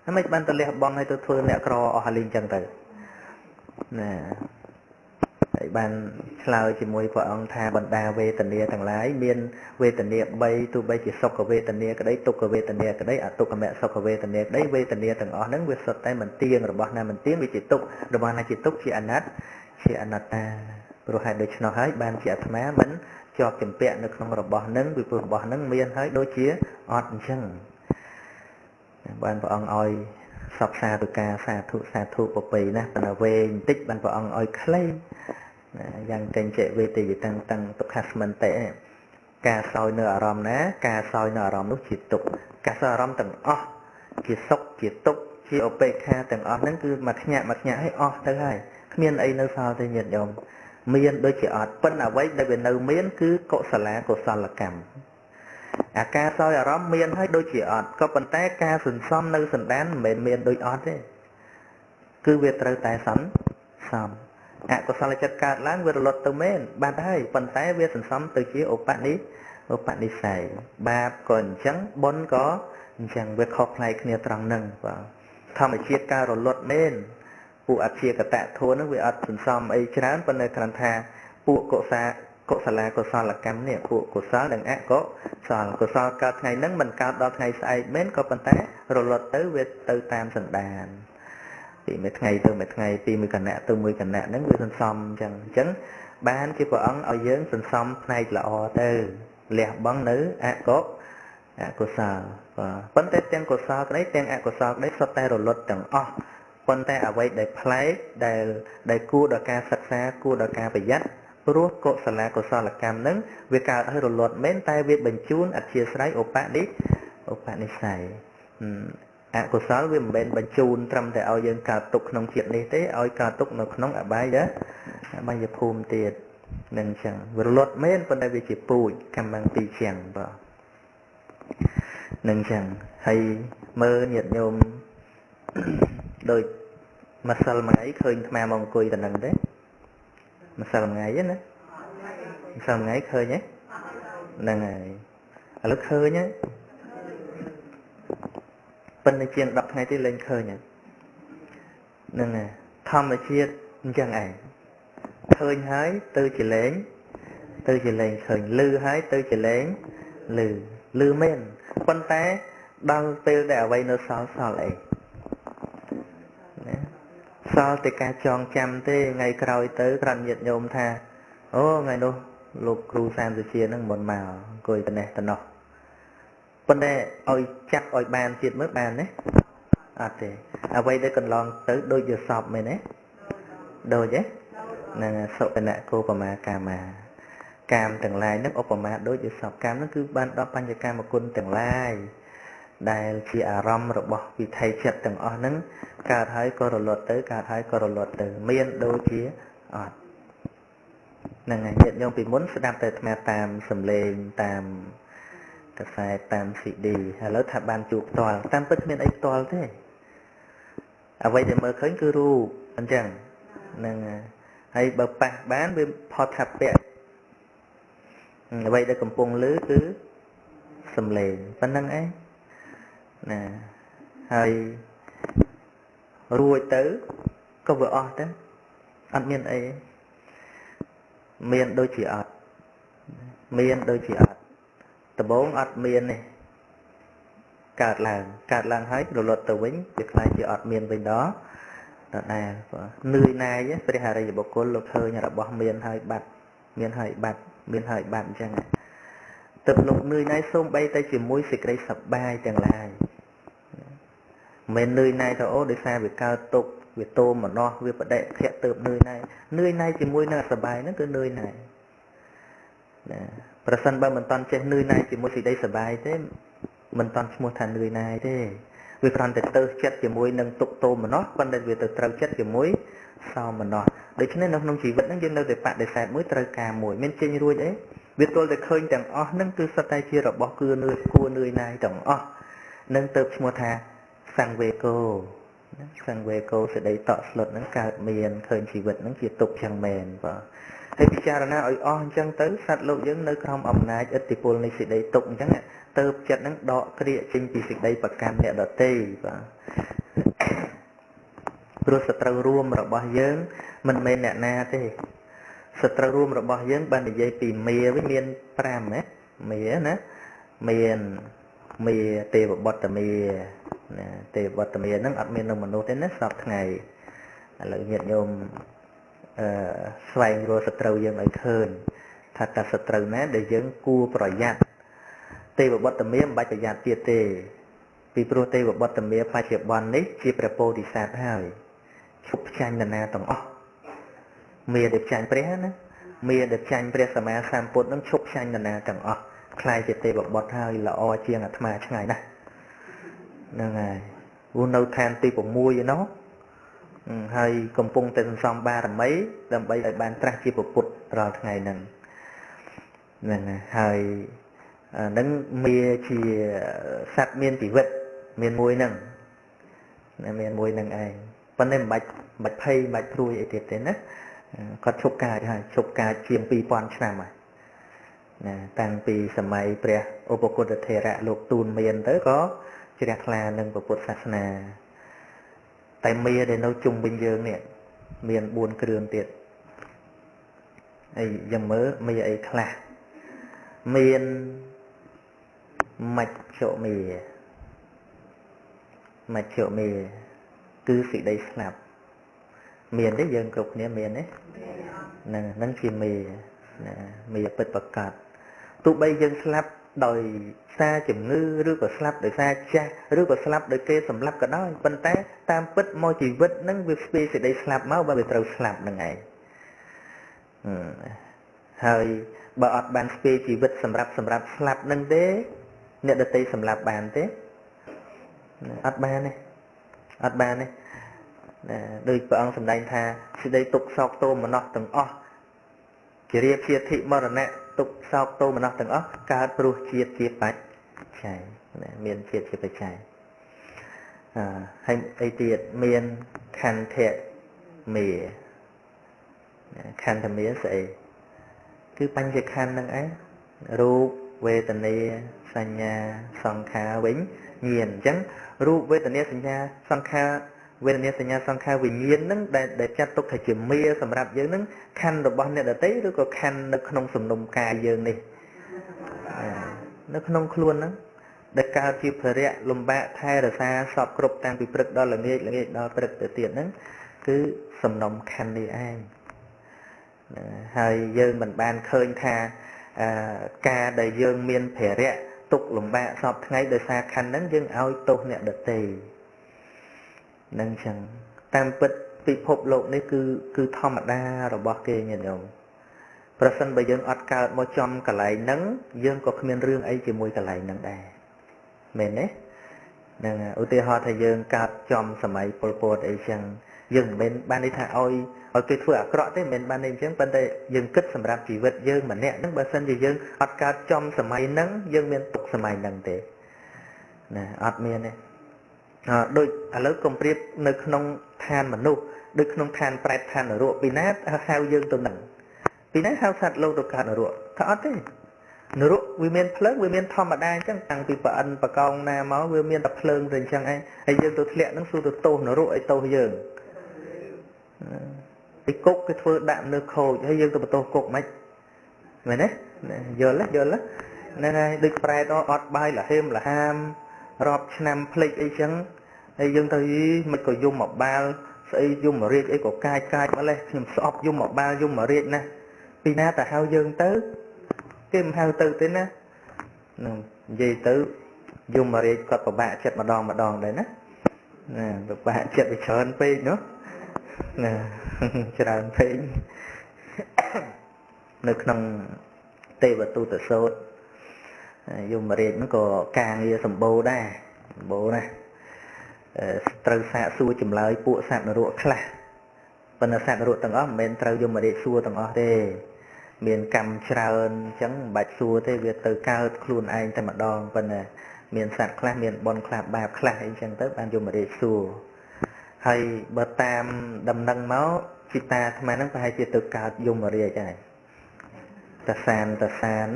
ហើយមិនបានទៅលះបង់ឲ្យទៅធ្វើអ្នកក្រអស់អាលីងចឹងទៅណា ហើយបានឆ្លើយជាមួយព្រះអង្គថាបណ្ដាវេទនាទាំងឡាយមានវេទនា3ទោះបីជាសុខវេទនាក្តីទុក្ខវេទនាក្តីអទុក្ខមសុខវេទនាក្តីវេទនាទាំងអស់ហ្នឹងវាសុទ្ធតែមិនទៀងរបស់ណាមិនទៀងវាជាទុក្ខរបស់ណាជាទុក្ខជាអនត្ជាអនត្តាព្រោះហេតុដូច្នោះហើយបានជាអាត្មាមិនជាប់ចម្ពាក់នៅក្នុងរបស់ហ្នឹងពីព្រោះរបស់ហ្នឹងមានហើយដូចជាអត់អញ្ចឹងបានព្រះអង្គឲ្យសពសាធុការសាធុសាធុប្រពៃណាស់ប៉ុន្តែវែងបន្តិចបានព្រះអង្គឲ្យខ្លីយ៉ាងកញ្ចេវេទយតាំងតាំងទុក្ខស្មិនតិការសោយនៅអារម្មណ៍ណាការសោយនៅអារម្មណ៍នោះជាទុក្ខការសោយអារម្មណ៍ទាំងអស់ជាសុខជាទុក្ខជាឧបេក្ខាទាំងអស់ហ្នឹងគឺមួយខ្ញាក់មួយខ្ញាក់ឲ្យអស់ទៅហើយគ្មានអីនៅសល់ទេញាតិញោមមានដូចជាអត់ប៉ុន្តែអ្វីដែលវានៅមានគឺកុសលាកុសលកម្មអាការសោយអារម្មណ៍មានហើយដូចជាអត់ក៏ប៉ុន្តែការសន្សំនៅសន្តានមិនមែនមានដូចអត់ទេគឺវាត្រូវតែសន្សំអកុសលចិត្តកើតឡើងវារលត់ទៅមែនបាត់ហើយប៉ុន្តែវាសន្សំទៅជាឧបនិស្ស័យបាបក៏អញ្ចឹងបុណ្យក៏អញ្ចឹងវាខុសប្លែកគ្នាត្រង់ហ្នឹងបាទធម្មជាតិការរលត់មែនពួកអព្យាកតធម៌ហ្នឹងវាអត់សន្សំអីច្រើនប៉ុន្តែគ្រាន់ថាពួកកុសលាកុសលកម្មនេះពួកកុសលនិងអកុសលកុសលកើតថ្ងៃហ្នឹងមិនកើតដល់ថ្ងៃស្អែកមែនក៏ប៉ុន្តែរលត់ទៅវាទៅតាមសន្តានពីមួយថ្ងៃទៅមួយថ្ងៃពីមួយគណៈទៅមួយគណៈហ្នឹងវាសន្សំអញ្ចឹងអញ្ចឹងបានជាព្រះអង្គឲ្យយើងសន្សំផ្នែកល្អទៅលះបង់នៅអកុសលបាទប៉ុន្តែទាំងកុសលក្តីទាំងអកុសលក្តីសុទ្ធតែរលត់ទាំងអស់ប៉ុន្តែអ្វីដែលប្លែកដែលគួរដល់ការសិក្សាគួរដល់ការប្រយ័ត្នព្រោះកុសលាកុសលកម្មហ្នឹងវាកើតឲ្យរលត់មែនតែវាបញ្ជូនអធិស្រ័យឧបនិស្ស័យអកុសលវាមិនមែនបញ្ជូនត្រឹមតែឲ្យយើងកើតទុក្ខក្នុងជាតិនេះទេឲ្យកើតទុក្ខនៅក្នុងអបាយភូមិទៀតនឹងអញ្ចឹងវារលត់មែនប៉ុន្តែវាជាពូជកម្មពីរជាងបាទនឹងអញ្ចឹងហើយមើលញាតិញោមដូចម្សិលថ្ងៃឃើញអាត្មាមកអង្គុយទៅនឹងទេម្សិលថ្ងៃណាម្សិលថ្ងៃឃើញទេហ្នឹងហើយឥឡូវឃើញហើយប៉ុន្តែជាង10ថ្ងៃទេលែងឃើញហើយហ្នឹងហើយធម្មជាតិអញ្ចឹងឯងឃើញហើយទៅជាលែងឃើញឮហើយទៅជាលែងឮមែនប៉ុន្តែដល់ពេលដែលអ្វីនៅសល់សល់អីណាសល់តែការចងចាំទេថ្ងៃក្រោយទៅក្រាន់ញាតិញោមថាអូថ្ងៃនោះលោកគ្រូសានសុជានឹងមុនមកអង្គុយត្នេះត្នោះប៉ុន្តែឲ្យចាប់ឲ្យបានទៀតមើលបានទេអត់ទេអ្វីដែលកន្លងទៅដូចជាសពមែនទេដូចទេហ្នឹងសុបនៈគោបមាកាមាកាមទាំងឡាយហ្នឹងឧបមាដូចជាសពកាមហ្នឹងគឺបានដល់បញ្ញកម្មគុណទាំងឡាយដែលជាអារម្មណ៍របស់វិថីចិត្តទាំងអស់ហ្នឹងកើតហើយក៏រលត់ទៅកើតហើយក៏រលត់ទៅមានដូចជាអត់ហ្នឹងហើយញាតិញោមពីមុនស្ដាប់តែអាត្មាតាមសំឡេងតាមកាសែតតាម CD ឥឡូវថាបានជួបផ្ទាល់តាមពិតគ្មានអីផ្ទាល់ទេអ្វីដែលមើលឃើញគឺរូបអញ្ចឹងហ្នឹងហើយបើប៉ះបានវាផុតថាពៈអ្វីដែលកំពុងឮគឺសំឡេងប៉ុណ្្នឹងឯងណាហើយរួចទៅក៏វាអស់ទៅអត់មានអីមានដូចជាអត់មានដូចជាអត់ដំបូងអត់មានទេកើតឡើងហើយរលត់ទៅវិញវាខ្លាចជាអត់មានវិញដល់ដដែលនឿយណាយព្រះអរិយបុគ្គលលោកឃើញរបស់មានហើយបាត់មានហើយបាត់មានហើយបាត់អញ្ចឹងទើបលោកនឿយណាយសូម្បីតែជាមួយសេចក្តីសប្បាយទាំងឡាយមិននឿយណាយទៅអូដោយសារវាកើតទុក្ខវាទោមនស្សវាបដិភៈទើបនឿយណាយនឿយណាយជាមួយនឹងសប្បាយហ្នឹងគឺនឿយណាយណាប្រសិនបើមិនតន់ចេះនឿយណាយជាមួយសេចក្តីសប្បាយទេមិនតន់ឈ្មោះថានឿយណាយទេវាគ្រាន់តែទៅចិត្តជាមួយនឹងទុក្ខទោមនស្សប៉ុន្តែវាទៅត្រូវចិត្តជាមួយសោមនស្សដូច្នេះនៅក្នុងជីវិតហ្នឹងយើងនៅតែបដិសេធមួយត្រូវការមួយមានចេញរួចអីវាទល់តែឃើញទាំងអស់ហ្នឹងគឺសុទ្ធតែជារបស់គួរនឿយគួរនឿយណាយទាំងអស់នឹងទៅឈ្មោះថាសង្វេគោសង្វេគោសេចក្តីតក់ស្លុតហ្នឹងកើតមានឃើញជីវិតហ្នឹងជាទុក្ខចឹងមែនបាទហើយពិចារណាឲ្យអស់អញ្ចឹងទៅសត្វលោកយើងនៅក្រោមអំណាចឥទ្ធិពលនៃសេចក្តីទុក្ខអញ្ចឹងទៅចិត្តហ្នឹងដកក្រៀកចេញពីសេចក្តីប្រកាន់អ្នកដទៃបាទព្រោះសត្រូវរួមរបស់យើងមិនមែនអ្នកណាទេ សត្រូវរួមរបស់យើងបាននិយាយពីមាវិញមាន5ណាមាណាមានមាទេវបុត្រមាណាទេវបុត្រមាហ្នឹងអត់មាននៅមនុស្សទេណាសពថ្ងៃឥឡូវញាតិញោមស្វែងរកសត្រូវយើងឲ្យឃើញថាតើសត្រូវណាដែលយើងគួរប្រយ័ត្នទេវបុត្រមាមិនបាច់ប្រយ័ត្នទៀតទេពីព្រោះទេវបុត្រមាបច្ចុប្បន្ននេះជាព្រះពោធិសត្វហើយឈប់ចាញ់នរណាទាំងអស់មាដែលចាញ់ព្រះណាមាដែលចាញ់ព្រះសម្មាសម្ពុទ្ធនឹងឈប់ចាញ់នរណាទាំងអស់ខ្លាយជាទេវបុត្រហើយល្អជាងអាត្មាឆ្ងាយណាស់ហ្នឹងហើយព្រោះនៅឋានទី6ឯណោះហើយកំពុងតែសន្សំបារមីដើម្បីឲ្យបានត្រាស់ជាពុទ្ធរាល់ថ្ងៃហ្នឹងហ្នឹងហើយនឹងមាជាសត្វមានជីវិតមានមួយហ្នឹងមានមួយហ្នឹងឯងប៉ុន្តែមិនបាច់ភ័យមិនបាច់ព្រួយអីទៀតទេណាគាត់ឈប់កាចហើយឈប់កាចជាង2000ឆ្នាំហើយណាតាំងពីសម័យព្រះឧបគតថេរៈលោកទូនមានទៅក៏ជ្រះថ្លានឹងពុទ្ធសាសនាតែមាដែលនៅជុំវិញយើងនេះមាន4គ្រឿងទៀតហើយយើងមើលមាអីខ្លះមានមជ្ឈមាមជ្ឈមាគឺសេចក្តីស្លាប់មានទេយើងគ្រប់គ្នាមានទេហ្នឹងហ្នឹងជាមេណាមេពិតប្រកបទោះបីយើងស្លាប់ដោយសារជំងឺឬក៏ស្លាប់ដោយសារចាស់ឬក៏ស្លាប់ដោយគេសម្លាប់ក៏ដោយប៉ុន្តែតាមពិតមកជីវិតហ្នឹងវាស្ពាយសេចក្តីស្លាប់មកបើវាត្រូវស្លាប់ហ្នឹងឯងហើយបើអត់បានស្ពាយជីវិតសម្រាប់ស្លាប់ហ្នឹងទេអ្នកដទៃសម្លាប់បានទេអត់បានទេអត់បានទេណាដោយព្រះអង្គសម្ដែងថាសេចក្តីទុក្ខសោកទោមនស្សទាំងអស់ជារាជាធិមរណៈទុក្ខសោកទោមនស្សទាំងអស់កើតព្រោះជាតិជាបច្ច័យណាមានជាតិជាបច្ច័យហើយអីទៀតមានខន្ធៈមេខន្ធមេស្អីគឺបញ្ចខន្ធហ្នឹងឯងរូបវេទនាសញ្ញាសង្ខារវិញ្ញាណអញ្ចឹងរូបវេទនាសញ្ញាសង្ខារវេទនាសញ្ញាសង្ខារវិញ្ញាណហ្នឹងដែលចាត់ទុកថាជាមាសម្រាប់យើងហ្នឹងខណ្ឌរបស់អ្នកដទៃឬក៏ខណ្ឌនៅក្នុងសំណុំកាយយើងនេះនៅក្នុងខ្លួនហ្នឹងដែលកើតជាភរៈលំបាកថែរក្សាសពគ្រប់តាំងពីព្រឹកដល់ល្ងាចល្ងាចដល់ព្រឹកទៅទៀតហ្នឹងគឺសំណុំខណ្ឌនេះឯងហើយយើងមិនបានឃើញថាការដែលយើងមានភរៈទុកលំបាកសពថ្ងៃដោយសារខណ្ឌហ្នឹងយើងឲ្យទោសអ្នកដទៃនឹងចឹងតាមពិតពិភពលោកនេះគឺធម្មតារបស់គេញាតិញោមប្រសិនបើយើងអត់កើតមកចំកន្លែងហ្នឹងយើងក៏គ្មានរឿងអីជាមួយកន្លែងហ្នឹងដែរមែនទេហ្នឹងឧទាហរណ៍ថាយើងកើតចំសម័យប៉ុលពតអីចឹងយើងមិនមែនបានន័យថាឲ្យគេធ្វើអាក្រក់ទេមិនមែនបានន័យអញ្ចឹងប៉ុន្តែយើងគិតសម្រាប់ជីវិតយើងម្នាក់ហ្នឹងបើសិនជាយើងអត់កើតចំសម័យហ្នឹងយើងមានទុកសម័យហ្នឹងទេណាអត់មានទេដូចឥឡូវកុំប្រៀបនៅក្នុងឋានមនុស្សដូចក្នុងឋានប្រែតឋាននរកពីណាហៅយើងទៅនឹងពីណាហៅសត្វលោកទៅកើតនរកថាអត់ទេនរកវាមានភ្លើងវាមានធម្មតាអញ្ចឹងតាំងពីប្រអិនប្រកោងណាមកវាមានតែភ្លើងទៅអញ្ចឹងឯងហើយយើងទៅធ្លាក់ហ្នឹងសួរទៅទោសនរកឲ្យទោសយើងពីគុកគេធ្វើដាក់នៅខូចហើយយើងទៅបន្ទោសគុកមិនមែនទេយល់ទេយល់ហ្នឹងហើយដូចប្រែតអត់បាយលហេមលហាមរាប់ឆ្នាំភ្លេចអីចឹងហើយយើងទៅមិនក៏យំមកបាល់ស្អីយំមករាជអីក៏កាចម្លេះខ្ញុំស្អប់យំមកបាល់យំមករាជណាពីណាទៅហៅយើងទៅគេមិនហៅទៅទេណានឹងនិយាយទៅយំមករាជគាត់ពិបាកចិត្តម្ដងម្ដងដែរណាណាពិបាកចិត្តវាច្រើនពេកនោះណាច្រើនពេកនៅក្នុងទេវទូតសោតយមរាជហ្នឹងក៏ការងារសម្បូរដែរសម្បូរណាស់ត្រូវសាកសួរចម្លើយពួកសត្វនរកខ្លះប៉ុន្តែសត្វនរកទាំងអស់មិនមែនត្រូវយមរាជសួរទាំងអស់ទេមានកម្មច្រើនអញ្ចឹងមិនបាច់សួរទេវាទៅកើតខ្លួនឯងតែម្ដងប៉ុន្តែមានសត្វខ្លះមានបុណ្យខ្លះបាបខ្លះអីចឹងទៅបានយមរាជសួរហើយបើតាមដំណឹងមកជីតាអាត្មាហ្នឹងប្រហែលជាទៅកើតយមរាជហើយតាសាន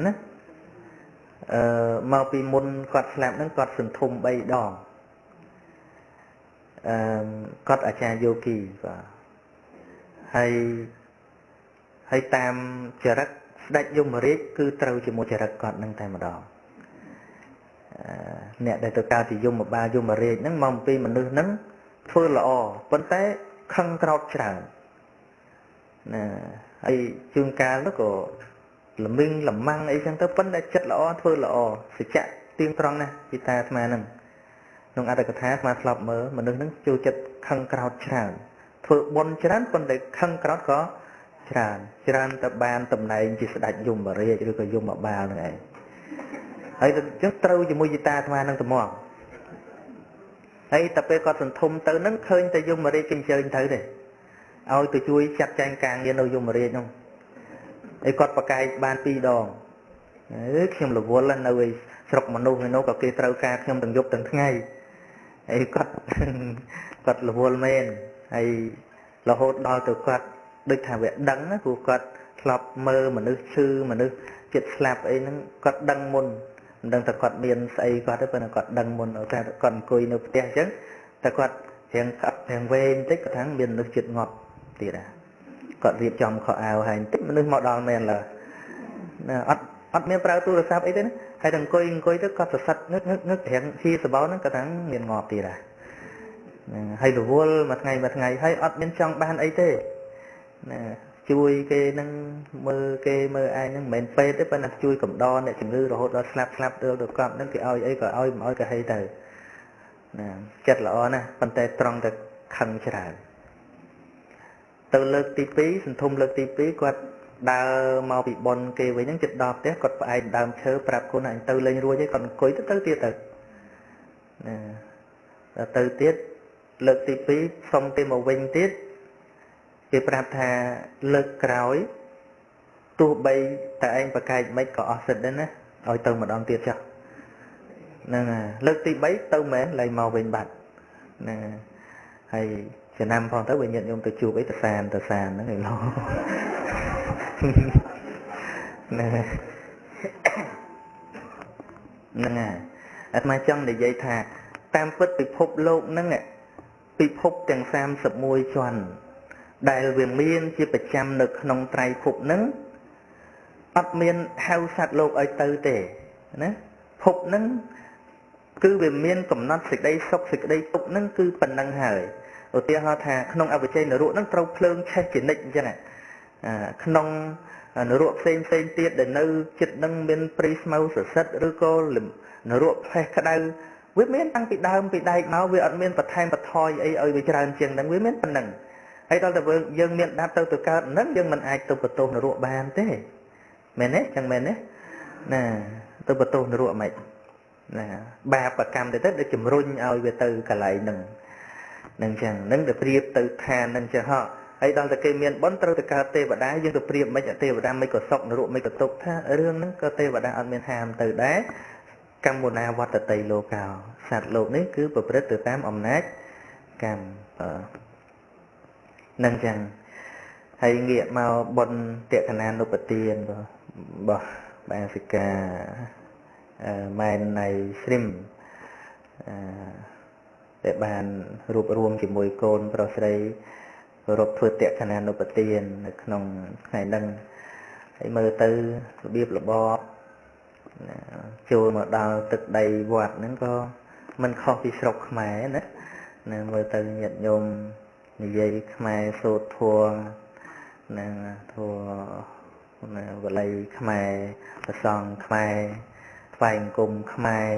ណាមកពីមុនគាត់ស្លាប់ហ្នឹងគាត់សន្ធុំ3ដងគាត់អាចារ្យយោគីបាទហើយ ហើយតាមចរិតស្ដេចយមរាជគឺត្រូវជាមួយចរិតគាត់នឹងតែម្ដងអ្នកដែលទៅកើតជាយមបាលយមរាជហ្នឹងមកអំពីមនុស្សហ្នឹងធ្វើល្អប៉ុន្តែខឹងក្រោធច្រើនណាហើយជួនកាលទៅក៏ល្មីងល្មាំងអីចឹងទៅប៉ុន្តែចិត្តល្អធ្វើល្អសច្ចៈទៀងត្រង់ណាស់ពីតាអាត្មាហ្នឹងក្នុងអត្ថកថាអាត្មាធ្លាប់មើលមនុស្សហ្នឹងចូលចិត្តខឹងក្រោធច្រើនធ្វើបុណ្យច្រើនប៉ុន្តែខឹងក្រោធក៏ច្រើនច្រើនទៅបានតំណែងជាស្ដេចយមរាជឬក៏យមបាលហ្នឹងឯងហើយទៅចឹងត្រូវជាមួយជីតាអាត្មាហ្នឹងត្មងហើយតែពេលគាត់សន្ធំទៅហ្នឹងឃើញតែយមរាជគេអញ្ជើញទៅទេឲ្យទៅជួយចាត់ចែងការងារនៅយមរាជហ្នឹងហើយគាត់ប្រកែកបាន2ដងអឺខ្ញុំរវល់នៅឯស្រុកមនុស្សឯនោះក៏គេត្រូវការខ្ញុំទាំងយប់ទាំងថ្ងៃហើយគាត់រវល់មែនហើយរហូតដល់ទៅគាត់ដូចថាវាដឹងណាព្រោះគាត់ធ្លាប់មើលមនុស្សឈឺមនុស្សចិត្តស្លាប់អីហ្នឹងគាត់ដឹងមុនមិនដឹងថាគាត់មានស្អីគាត់ទេប៉ុន្តែគាត់ដឹងមុនតែគាត់អង្គុយនៅផ្ទះអញ្ចឹងតែគាត់រៀងក្អឹករៀងវែងបន្តិចគាត់ថាមានមនុស្សចិត្តងាប់ទៀតហ่ะគាត់រៀបចំខោអាវហើយបន្តិចមនុស្សមកដល់មែនឡើយណាអត់មានប្រើទូរស័ព្ទអីទេណាហើយតែអង្គុយទៅគាត់សរសឹកងឹកងឹកងឹករៀងហ៊ីសបោហ្នឹងគាត់ថាមានងាប់ទៀតហ่ะហើយរវល់មួយថ្ងៃមួយថ្ងៃហើយអត់មានចង់បានអីទេណាជួយគេនឹងមើលគេមើលឯងហ្នឹងមិនមែនពេទ្យទេប៉ុន្តែជួយកំដរអ្នកជំងឺរហូតដល់ស្លាប់ស្លាប់ទៅដល់កប់ហ្នឹងគេឲ្យអីក៏ឲ្យមិនឲ្យក៏ហីទៅណាចិត្តល្អណាស់ប៉ុន្តែត្រង់តែខឹងច្រើនទៅលើកទី2សន្ធំលើកទី2គាត់ដើរមកពីប៉ុនគេវិញហ្នឹងចិត្តដល់ផ្ទះគាត់ផ្អែកដើមឈើប្រាប់កូនអញទៅលេងរួចហើយគាត់អង្គុយទៅទៅទៀតទៅណាទៅទៀតលើកទី2សុំគេមកវិញទៀតគេប្រាប់ថាលើកក្រោយទោះបីតែឯងប្រកែកមិនក៏អស់សិទ្ធដែរណាឲ្យទៅម្ដងទៀតចុះហ្នឹងហើយលើកទី3ទៅមែនលែងមកវិញបាត់ណាហើយចំណាំផងទៅវិញញាតិញោមទៅជួបអីទៅសានទៅសានហ្នឹងឯងលោណាហ្នឹងហើយអាត្មាចង់និយាយថាតាមពិតពិភពលោកហ្នឹងពិភពទាំង31ជាន់ដែលវាមានជាប្រចាំនៅក្នុងត្រៃភពហ្នឹងអត់មានហៅសត្វលោកឲ្យទៅទេណាភពហ្នឹងគឺវាមានកំណត់សេចក្តីសុខសេចក្តីទុក្ខហ្នឹងគឺប៉ុណ្ណឹងហើយឧទាហរណ៍ថាក្នុងអវជ័យនរកហ្នឹងត្រូវភ្លើងឆេះជានិច្ចអញ្ចឹងក្នុងនរកផ្សេងផ្សេងទៀតដែលនៅចិត្តហ្នឹងមានព្រីស្មៅសសិតឬក៏នរកផ្លេសក្តៅវាមានតាំងពីដើមពីដែកមកវាអត់មានបន្ថែមបន្ថយអីឲ្យវាច្រើនជាងហ្នឹងវាមានប៉ុណ្ណឹងហើយដល់តែយើងមានដាប់ទៅកើតហ្នឹងយើងមិនអាចទៅបន្ទោសនរកបានទេមែនទេចឹងមែនទេណាទៅបន្ទោសនរកមិនណាបាបកម្មទៅទៅជំរុញឲ្យវាទៅកន្លែងហ្នឹងនឹងចឹងនឹងទៅប្រៀបទៅឋានហ្នឹងចឹងហ៎ហើយដល់តែគេមានបុណ្យត្រូវទៅកើតទេវតាយើងទៅប្រៀបមិនទេវតាមិនក៏សុខនរកមិនក៏ទុក្ខថារឿងហ្នឹងក៏ទេវតាអត់មានហាមទៅដែរកម្មណាវត្តតីលោកោសត្វលោកនេះគឺប្រព្រឹត្តទៅតាមអំណាចកម្មនឹងចឹងហើយងាកមកបុណ្យតក្កណានុបទានរបស់បាសិកាម៉ែនណៃស្រីមដែលបានរួបរួមជាមួយកូនប្រុសស្រីគោរពធ្វើតក្កណានុបទាននៅក្នុងថ្ងៃហ្នឹងហើយមើលទៅរបៀបរបបចូលមកដល់ទឹកដីវត្តហ្នឹងក៏មិនខុសពីស្រុកខ្មែរណាណាមើលទៅញាតិញោមនិយាយខ្មែរសូត្រធម៌និងធម៌វល័យខ្មែរប្រសង់ខ្មែរថ្វាយអង្គមខ្មែរ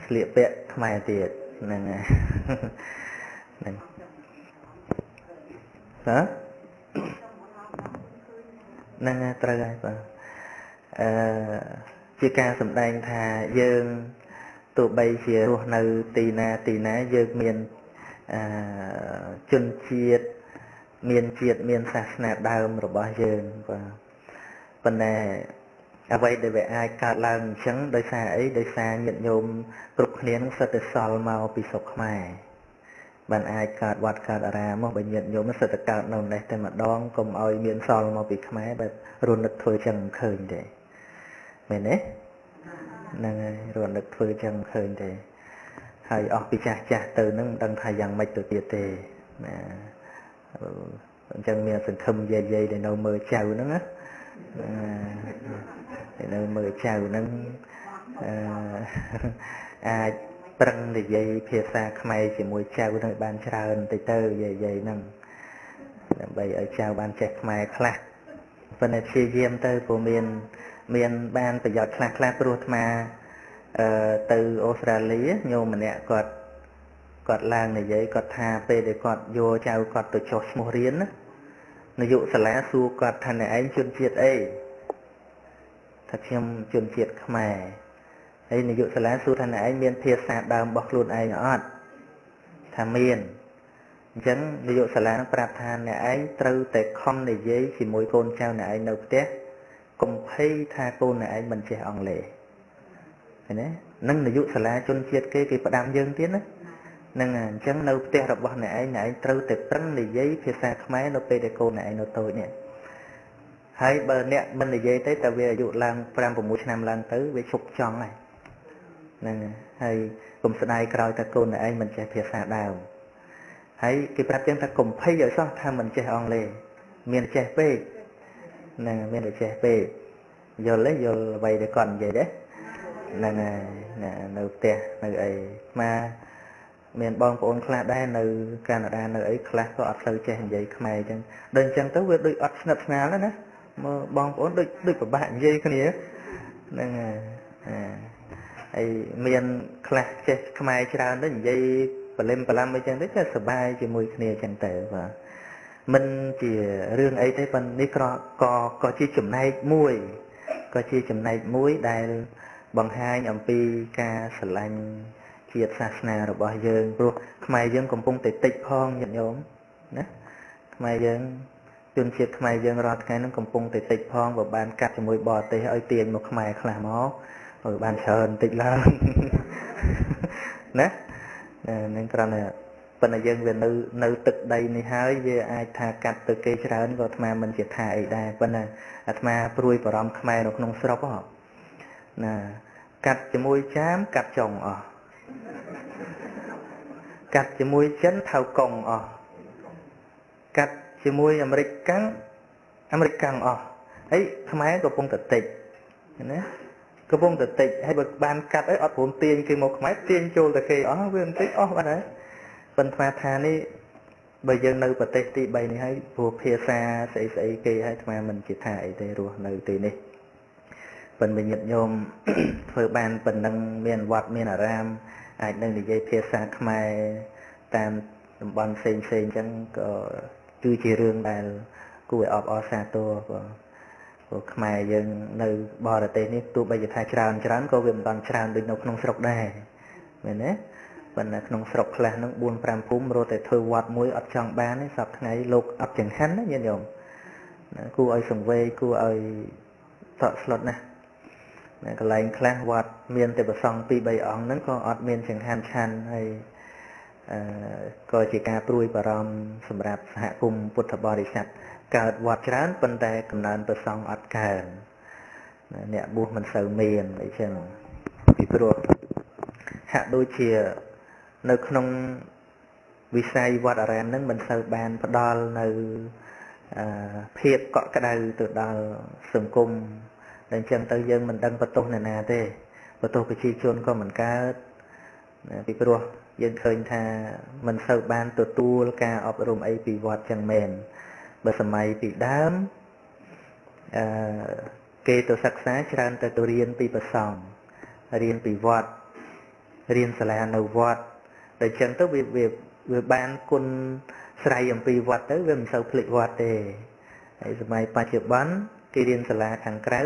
ស្លៀកពាក់ខ្មែរទៀតហ្នឹងហើយហ្នឹងហ៎ហ្នឹងត្រូវហើយបាទអឺជាការសម្ដែងថាយើងទោះបីជារស់នៅទីណាទីណាយើងមានជនជាតិមានជាតិមានសាសនាដើមរបស់យើងបាទប៉ុន្តែអ្វីដែលវាអាចកើតឡើងអញ្ចឹងដោយសារអីដោយសារញាតិញោមគ្រប់គ្នានឹងសិតតែសល់មកពីស្រុកខ្មែរបានអាចកើតវត្តកើតអារាមមកបើញាតិញោមសិតតែកើតនៅនេះតែម្ដងកុំឲ្យមានសល់មកពីខ្មែរបែបរនឹកធ្វើចឹងឃើញទេមែនទេហ្នឹងហើយរនឹកធ្វើចឹងឃើញទេហើយអស់ពីចាស់ចាស់ទៅនឹងមិនដឹងថាយ៉ាងម៉េចទៅទៀតទេណា អញ្ចឹងមានសង្ឃឹមយាយយាយដែលនៅមើលចៅហ្នឹងណានៅមើលចៅហ្នឹងអាចប្រឹងនិយាយភាសាខ្មែរជាមួយចៅនឹងបានច្រើនបន្តិចទៅយាយយាយហ្នឹងដើម្បីឲ្យចៅបានចេះខ្មែរខ្លះប៉ុន្តែព្យាយាមទៅព្រោះមានបានប្រយោជន៍ខ្លះខ្លះព្រោះអាត្មាទៅអូស្ត្រាលីញោមម្នាក់គាត់ឡើងនិយាយគាត់ថាពេលដែលគាត់យកចៅគាត់ទៅចុះឈ្មោះរៀនណានាយកសាលាសួរគាត់ថាអ្នកឯងជនជាតិអីថាខ្ញុំជនជាតិខ្មែរហើយនាយកសាលាសួរថាអ្នកឯងមានភាសាដើមរបស់ខ្លួនឯងអត់ថាមានអញ្ចឹងនាយកសាលានឹងប្រាប់ថាអ្នកឯងត្រូវតែខំនិយាយជាមួយកូនចៅអ្នកឯងនៅផ្ទះកុំភ័យថាកូនអ្នកឯងមិនចេះអង់គ្លេសឃើញទេនឹងនាយកសាលាជនជាតិគេគេផ្ដាំយើងទៀតណានឹងអញ្ចឹងនៅផ្ទះរបស់អ្នកឯងអ្នកឯងត្រូវតែប្រឹងនិយាយភាសាខ្មែរនៅពេលដែលកូនអ្នកឯងនៅតូចនេះហើយបើអ្នកមិននិយាយទេតែវាអាយុឡើង5 6ឆ្នាំឡើងទៅវាឈប់ចង់ហើយហ្នឹងហើយកុំស្ដាយក្រោយថាកូនអ្នកឯងមិនចេះភាសាដើមហើយគេប្រាប់ចឹងថាកុំភ័យឲ្យសោះថាមិនចេះអង់គ្លេសមានចេះពេកហ្នឹងមានតែចេះពេកយល់ទេយល់អ្វីដែលគាត់និយាយទេហ្នឹងហើយនៅផ្ទះនៅអីមកមានបងប្អូនខ្លះដែរនៅកាណាដានៅអីខ្លះក៏អត់សូវចេះនិយាយខ្មែរអញ្ចឹងដល់អញ្ចឹងទៅវាដូចអត់ស្និទ្ធស្នាលណាមកបងប្អូនដូចពិបាកនិយាយគ្នាហ្នឹងហើយមានខ្លះចេះខ្មែរច្រើនទៅនិយាយបលឹមបលាំងអីចឹងទៅចេះសប្បាយជាមួយគ្នាចឹងទៅបាទមិនជារឿងអីទេប៉ុន្តែនេះក៏ជាចំណែកមួយក៏ជាចំណែកមួយដែលបង្ហាញអំពីការស្រឡាញ់ជាតិសាសនារបស់យើងព្រោះខ្មែរយើងកំពុងតែតិចផងញាតិញោមណាខ្មែរយើងជនជាតិខ្មែរយើងរាល់ថ្ងៃហ្នឹងកំពុងតែតិចផងបើបានកាត់ជាមួយបរទេសឲ្យទាញមកខ្មែរខ្លះមកឲ្យបានច្រើនបន្តិចឡើងណានឹងគ្រាន់តែប៉ុន្តែយើងវានៅទឹកដីនេះហើយវាអាចថាកាត់ទៅគេច្រើនក៏អាត្មាមិនជាថាអីដែរប៉ុន្តែអាត្មាព្រួយបារម្ភខ្មែរនៅក្នុងស្រុកហ៎ណាកាត់ជាមួយចាមកាត់ចុងអស់កាត់ជាមួយចិនថៅកុងអស់កាត់ជាមួយអាមេរិកកាំងអាមេរិកកាំងអស់ហើយខ្មែរកំពុងតែតិចណាកំពុងតែតិចហើយបើបានកាត់អីអត់ព្រមទាញគេមកខ្មែរទាញចូលតែគេអស់វាបន្តិចអស់បាត់ហើយប៉ុន្តែថានេះបើយើងនៅប្រទេសទី3នេះហើយព្រោះភាសាស្អីស្អីគេហើយអាត្មាមិនជាថាអីទេរស់នៅទីនេះប៉ុន្តែញាតិញោមធ្វើបានប៉ុណ្ណឹងមានវត្តមានអារាមអាចនឹងនិយាយភាសាខ្មែរតាមតំបន់ផ្សេងផ្សេងអញ្ចឹងក៏គឺជារឿងដែលគួរឲ្យអបអរសាទរព្រោះខ្មែរយើងនៅបរទេសនេះទោះបីជាថាច្រើនច្រើនក៏វាមិនបានច្រើនដូចនៅក្នុងស្រុកដែរមែនទេប៉ុន្តែក្នុងស្រុកខ្លះហ្នឹង4 5ភូមិរត់តែធ្វើវត្តមួយអត់ចង់បានទេសប្តាហ៍ថ្ងៃលោកអត់ចង្ហាន់ណាញាតិញោមគួរឲ្យសង្វេគគួរឲ្យតក់ស្លុតណាស់កន្លែងខ្លះវត្តមានតែព្រះសង្ឃ2 3អង្គហ្នឹងក៏អត់មានចង្ហាន់ឆាន់ហើយក៏ជាការព្រួយបារម្ភសម្រាប់សហគមន៍ពុទ្ធបរិស័ទកើតវត្តច្រើនប៉ុន្តែកំណើនព្រះសង្ឃអត់កើនអ្នកបួសមិនសូវមានអីចឹងពីព្រោះហាក់ដូចជានៅក្នុងវិស័យវត្តអារាមហ្នឹងមិនសូវបានផ្ដល់នៅភាពកក់ក្ដៅទៅដល់សង្គមតែអញ្ចឹងទៅយើងមិនដឹងបន្ទោសអ្នកណាទេបន្ទោសប្រជាជនក៏មិនកើតពីព្រោះយើងឃើញថាមិនសូវបានទទួលការអប់រំអីពីវត្តចឹងមែនបើសម័យពីដើមគេទៅសិក្សាច្រើនទៅរៀនពីព្រះសង្ឃរៀនពីវត្តរៀនសាលានៅវត្តតែចឹងទៅវាបានគុណស្រ័យអំពីវត្តទៅវាមិនសូវភ្លេចវត្តទេហើយសម័យបច្ចុប្បន្នគេរៀនសាលាខាងក្រៅ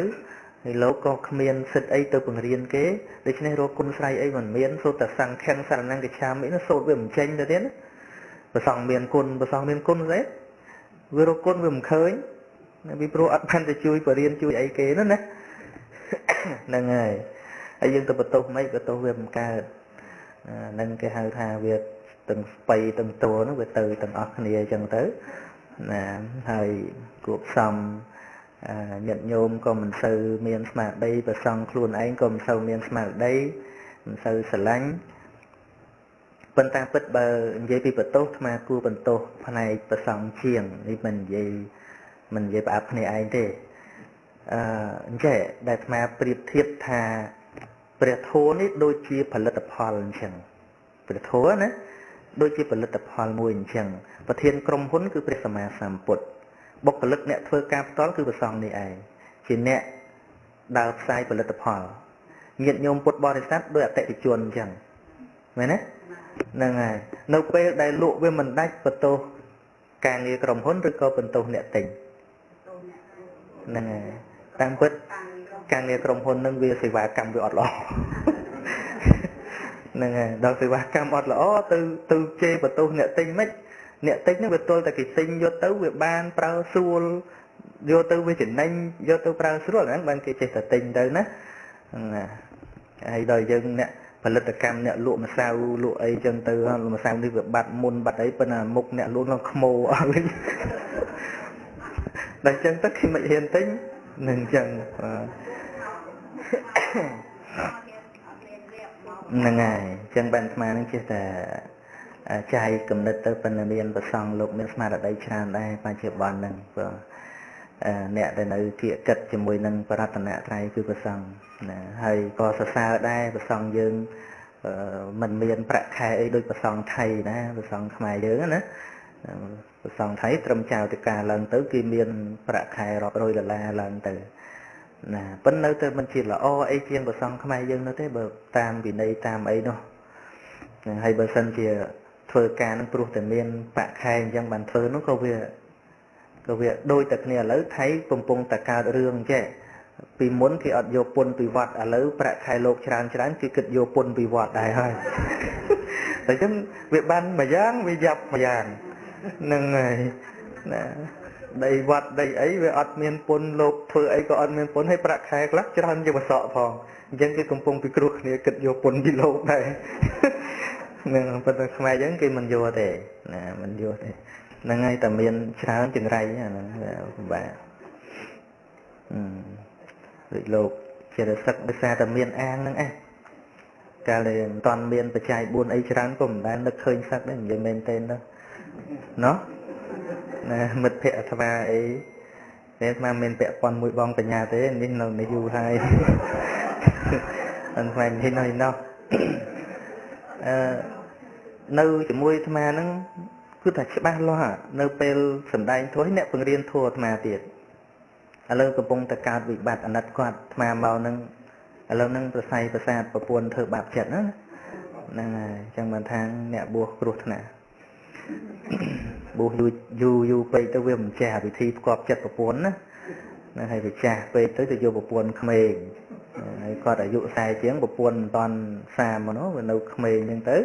ហើយលោកក៏គ្មានសិទ្ធអីទៅបង្រៀនគេដូច្នេះរកគុណស្រ័យអីមិនមានសូត្រតែសង្ឃំសារណង្គច្ឆាមិនោះសូត្រវាមិនចេញទៅទៀតណាព្រះសង្ឃមានគុណព្រះសង្ឃមានគុណស្អីវារកគុណវាមិនឃើញពីព្រោះអត់បានទៅជួយបរៀនជួយអីគេនោះណាហ្នឹងហើយហើយយើងទៅបន្ទោសមិនបន្ទោសវាមិនកើតហ្នឹងគេហៅថាវាទាំងស្បៃទាំងតួនោះវាទៅទាំងអស់គ្នាអញ្ចឹងទៅណាហើយគួបផ្សំញាតិញោមក៏មិនសូវមានស្មារតីព្រះសង្ឃខ្លួនឯងក៏មិនសូវមានស្មារតីមិនសូវស្រឡាញ់ ប៉ុន្តែពិតបើនិយាយពីបន្ទោសអាត្មាគួរបន្ទោសផ្នែកប្រសង់ជាងនេះមិននិយាយប្រអាប់គ្នាឯងទេអញ្ចេះដែលអាត្មាប្រៀបធៀបថាព្រះធម៌នេះដូចជាផលិតផលអញ្ចឹងព្រះធម៌ណាដូចជាផលិតផលមួយអញ្ចឹងប្រធានក្រុមហ៊ុនគឺព្រះសម្មាសម្ពុទ្ធបុគ្គលិកអ្នកធ្វើការផ្ទាល់គឺព្រះសង្ឃនេះឯងជាអ្នកដើរផ្សាយផលិតផលញាតិញោមពុទ្ធបរិស័ទដោយអតិថិជនអញ្ចឹងមែនទេហ្នឹងហើយនៅពេលដែលលក់វាមិនដាច់បន្ទោសការងារក្រុមហ៊ុនឬក៏បន្ទោសអ្នកទិញហ្នឹងហើយតាមពិតការងារក្រុមហ៊ុននឹងវាសេវាកម្មវាអត់ល្អហ្នឹងហើយដល់សេវាកម្មអត់ល្អទៅជេរបន្ទោសអ្នកទិញមិនអ្នកទិញហ្នឹងវាទល់តែគេទិញយកទៅវាបានប្រើស្រួលយកទៅវាចំណេញយកទៅប្រើស្រួលហ្នឹងបានគេចេះតែទិញទៅណាហ្នឹងហើយដល់យើងអ្នកផលិតកម្មអ្នកលក់ម្សៅលក់អីចឹងទៅម្សៅនេះវាបាត់មុនបាត់អីប៉ុន្តែមុខអ្នកលក់នោះខ្មោអស់វិញដល់ចឹងទៅគេមិនហ៊ានទិញនឹងចឹងហ្នឹងហើយចឹងបានអាត្មានឹងចេះតែចែកគំនិតទៅប៉ុន្តែមានប្រសង់លោកមានស្មារតីច្រើនដែរបច្ចុប្បន្នហ្នឹងព្រោះអ្នកដែលនៅគៀកគិតជាមួយនឹងបរតនត្រ័យគឺប្រសង់ណាហើយក៏សរសើរដែរប្រសង់យើងមិនមានប្រាក់ខែអីដូចប្រសង់ថៃណាប្រសង់ខ្មែរយើងណាប្រសង់ថៃត្រឹមចៅតិកាឡើងទៅគេមានប្រាក់ខែរាប់រយដុល្លារឡើងទៅណាប៉ុន្តែនៅតែមិនជាល្អអីជាងប្រសង់ខ្មែរយើងនោះទេបើតាមវិន័យតាមអីនោះហើយបើសិនជាធ្វើការនឹងព្រោះតែមានប្រាក់ខែអញ្ចឹងបានធ្វើនោះក៏វាដូចតែគ្នាឥឡូវថៃកំពុងតែកើតរឿងចេះពីមុនគេអត់យកពន្ធពីវត្តឥឡូវប្រាក់ខែលោកច្រើនច្រើនគេគិតយកពន្ធពីវត្តដែរហើយតែអញ្ចឹងវាបានមួយយ៉ាងវាយ៉ាប់មួយយ៉ាងហ្នឹងហើយណាដីវត្តដីអីវាអត់មានពន្ធលោកធ្វើអីក៏អត់មានពន្ធហើយប្រាក់ខែខ្លះច្រើនជាងបសក់ផងអញ្ចឹងគេកំពុងពិគ្រោះគ្នាគិតយកពន្ធពីលោកដែរហ្នឹងប៉ុន្តែខ្មែរអញ្ចឹងគេមិនយកទេណាមិនយកទេហ្នឹងហើយតែមានច្រើនចង្រៃអាហ្នឹងពិបាកដូចលោកជារសឹកដោយសារតែមានអាងហ្នឹងឯងកាលដែលមិនតាន់មានបច្ច័យ4អីច្រើនក៏មិនដែលនឹកឃើញសឹកដែរនិយាយមែនទេទៅណោះណាមិត្តភក្តិអាត្មាអីតែអាត្មាមិនពាក់ព័ន្ធមួយបងបញ្ញាទេនេះនៅនេះយូរហើយអាត្មានេះនៅណោះនៅជាមួយអាត្មាហ្នឹងគឺថាច្បាស់លាស់នៅពេលសំដែងធម៌អ្នកបង្រៀនធម៌អាត្មាទៀតឥឡូវកំពុងតែកើតវិបត្តិអាណិតគាត់អាត្មាមកហ្នឹងឥឡូវហ្នឹងប្រស័យប្រសាទប្រពន្ធធ្វើបាបចិត្តណាហ្នឹងហើយអញ្ចឹងបានថាអ្នកបួសគ្រោះថ្នាក់បួសយូរយូរពេកទៅវាមិនចេះអាវិធីផ្គប់ចិត្តប្រពន្ធណាហ្នឹងហើយវាចាស់ពេកទៅទៅយកប្រពន្ធក្មេងហើយគាត់អាយុ40ជាងប្រពន្ធមិនតាន់30មកនោះវានៅក្មេងអញ្ចឹងទៅ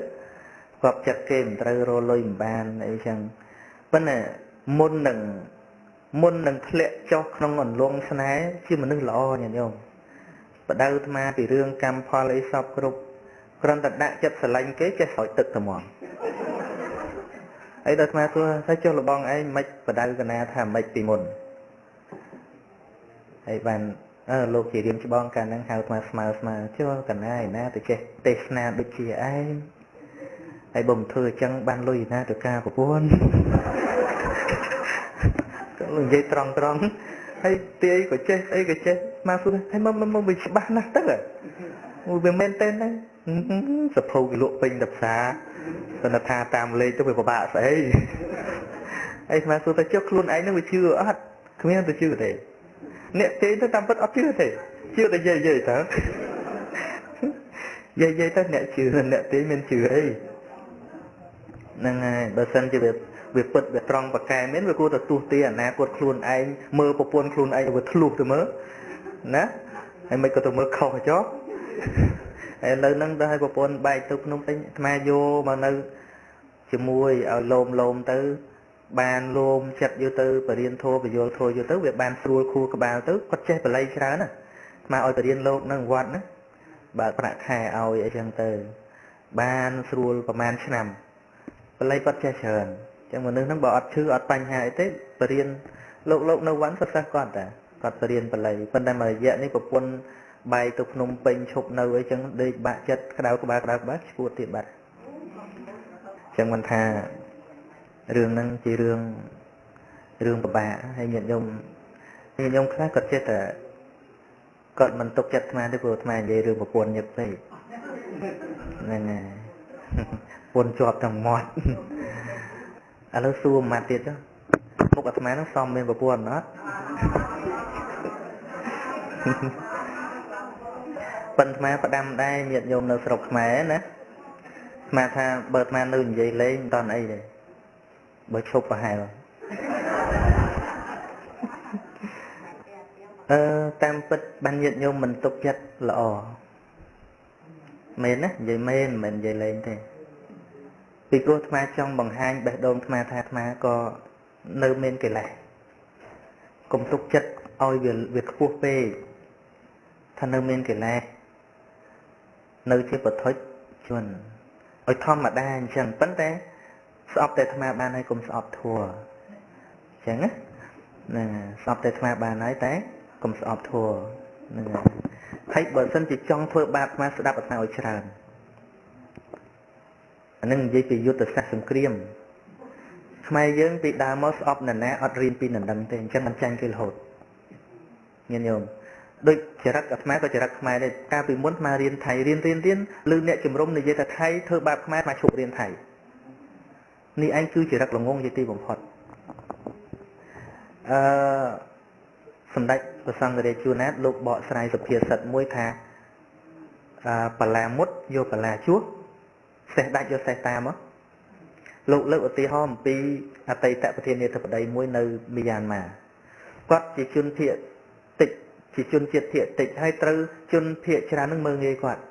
ផ្គប់ចិត្តគេមិនត្រូវរលុយមិនបានអីចឹងប៉ុន្តែមុននឹងធ្លាក់ចុះក្នុងអន្លង់ស្នេហ៍ជាមនុស្សល្អញាតិញោមបដៅអាត្មាពីរឿងកម្មផលអីសពគ្រប់គ្រាន់តែដាក់ចិត្តស្រឡាញ់គេចេះស្រោចទឹកតែមកហើយដល់អាត្មាសួរថាចុះលបងឯងមិនបដៅកណាថាមិនពីមុនហើយបានលោកជារៀមច្បងកាលហ្នឹងហៅអាត្មាស្មើចុះកណាឯណាទៅចេះទេសនាដូចជាឯងហើយបើមិនធ្វើអញ្ចឹងបានលុយណាទៅការប្រពន្ធគាត់និយាយត្រង់ហើយទាយក៏ចេះអីក៏ចេះមកសួរហើយមកវាច្បាស់ណាស់ទៅវាមែនទេហ្នឹងសភៅគេលក់ពេញតែផ្សារប៉ុន្តែថាតាមលេខទៅវាពិបាកស្អីហើយមកសួរទៅចុះខ្លួនឯងហ្នឹងវាជឿអត់គ្មានទៅជឿទេអ្នកទាយទៅតាមពិតអត់ជឿទេជឿតែយាយទៅយាយទៅអ្នកជឿអ្នកទាយមានជឿអីហ្នឹងហើយបើសិនជាវាពិតវាត្រង់ប្រកែមែនវាគួរតែទស្សទាអនាគតខ្លួនឯងមើលប្រពន្ធខ្លួនឯងវាធ្លុះទៅមើលណាហើយមិនក៏ទៅមើលខុសចុះហើយឥឡូវហ្នឹងដល់ឲ្យប្រពន្ធបែកទៅភ្នំពេញអាត្មាយកមកនៅជាមួយឲ្យលោមទៅបានលោមចិត្តយកទៅបរៀនធម៌បញ្យលធម៌យកទៅវាបានស្រួលខួរក្បាលទៅគាត់ចេះបល័យច្រើនណាអាត្មាឲ្យបរៀនលោកនៅវត្តណាបើប្រាក់ខែឲ្យអីចឹងទៅបានស្រួលប្រហែលឆ្នាំបល័យគាត់ចេះច្រើនចឹងមនុស្សហ្នឹងបើអត់ឈឺអត់បញ្ហាអីទេបរៀនលោកនៅវត្តសិស្សគាត់តាគាត់បរៀនបល័យប៉ុន្តែមួយរយៈនេះប្រពន្ធបែកទៅភ្នំពេញឈប់នៅអីចឹងដេកបាក់ចិត្តក្តៅក្បាលឈួតទៀតបាត់ ចឹងមិនថារឿងហ្នឹងជារឿងពិបាកហើយញាតិញោមខ្លះគាត់ចេះតែគាត់មិនទុកចិត្តអាត្មាទេព្រោះអាត្មានិយាយរឿងប្រពន្ធញឹកពេកហ្នឹងហើយប្រពន្ធជាប់ទាំងមាត់ឥឡូវសួរមួយម៉ាត់ទៀតចុះមុខអាត្មាហ្នឹងសមមានប្រពន្ធអត់ប៉ុន្តែអាត្មាផ្ដាំដែរញាតិញោមនៅស្រុកខ្មែរណាអាត្មាថាបើអាត្មានៅនិយាយលេងមិនតាន់អីទេបើឈប់ប្រហែលតាមពិតបានញាតិញោមមិនទុកចិត្តល្អមែនណានិយាយមែនមិននិយាយលេងទេពីព្រោះអាត្មាចង់បង្ហាញបេះដូងអាត្មាថាអាត្មាក៏នៅមានកិលេសកុំទុកចិត្តឲ្យវាខ្ពស់ពេកថានៅមានកិលេសនៅជាបឋិជនឲ្យធម្មតាអញ្ចឹងប៉ុន្តែស្អប់តែអាត្មាបានហើយកុំស្អប់ធัวអញ្ចឹងណាហ្នឹងស្អប់តែអាត្មាបានហើយតែកុំស្អប់ធัวហ្នឹងហើយបើសិនជាចង់ធ្វើបាបអាត្មាស្ដាប់អាត្មាឲ្យច្រើនអានឹងនិយាយពីយុទ្ធសាស្ត្រសង្គ្រាមខ្មែរយើងពីដើមមកស្អប់នរណាអត់រៀនពីនណ្ដឹងទេអញ្ចឹងមិនចាញ់គេរហូតញាតិញោមដូចចរិតអាត្មាក៏ចរិតខ្មែរដែរកាលពីមុនអាត្មារៀនថៃរៀនឮអ្នកជំរុំនិយាយថាថៃធ្វើបាបខ្មែរអាត្មាឈប់រៀនថៃនេះឯងគឺចរិតល្ងងជាទីបំផុតសម្ដេចព្រះសង្ឃរាជជួនណាតលោកបកស្រាយសុភាសិតមួយថាបលាមុតយកបលាជួសសេះដាច់យកសេះតាមមកលោកលើកឧទាហរណ៍អំពីអតីតប្រធានាធិបតីមួយនៅមីយ៉ាន់ម៉ាគាត់ជាជនភាគតិចជាជនជាតិភាគតិចហើយត្រូវជនភាគច្រើននឹងមើលងាយគាត់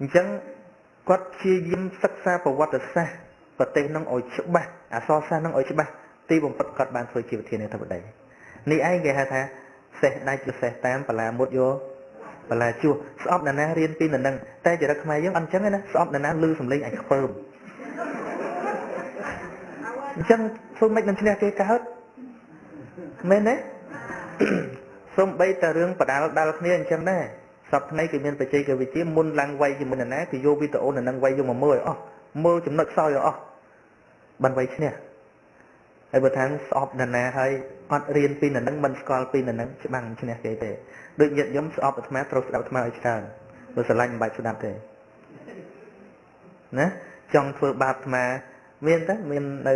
អញ្ចឹងគាត់ព្យាយាមសិក្សាប្រវត្តិសាស្ត្រប្រទេសនឹងឲ្យច្បាស់អក្សរសាស្ត្រនឹងឲ្យច្បាស់ទីបំផុតគាត់បានធ្វើជាប្រធានាធិបតីនេះឯងគេហៅថាសេះដាច់សេះតាមបលាមុតយកបលាជួសស្អប់ណាណារៀនពីនឹងតែចរិតខ្មែរយើងអត់អញ្ចឹងទេណាស្អប់ណាណាលឺសំឡេងអញខ្ពើមអញ្ចឹងធ្វើម៉េចនឹងឈ្នះគេកើតមែនទេសំបីតែរឿងបដាល់ដាល់គ្នាអញ្ចឹងដែរសប្តាហ៍ថ្ងៃគេមានបច្ចេកវិទ្យាមុនឡើងវាយជាមួយនរណាគេយកវីដេអូនៅនឹងវាយយកមកមើលឲ្យអស់មើលចំណុចខ្សោយឲ្យអស់បានវាយឈ្នះហើយបើថាស្អប់នរណាហើយអត់រៀនពីនៅនឹងមិនស្គាល់ពីនៅនឹងច្បាំងឈ្នះគេទេដូចញាតិញោមស្អប់អាត្មាត្រូវស្ដាប់អាត្មាឲ្យច្រើនបើស្រឡាញ់មិនបាច់ស្ដាប់ទេណាចង់ធ្វើបាបអាត្មាមានតែមាននៅ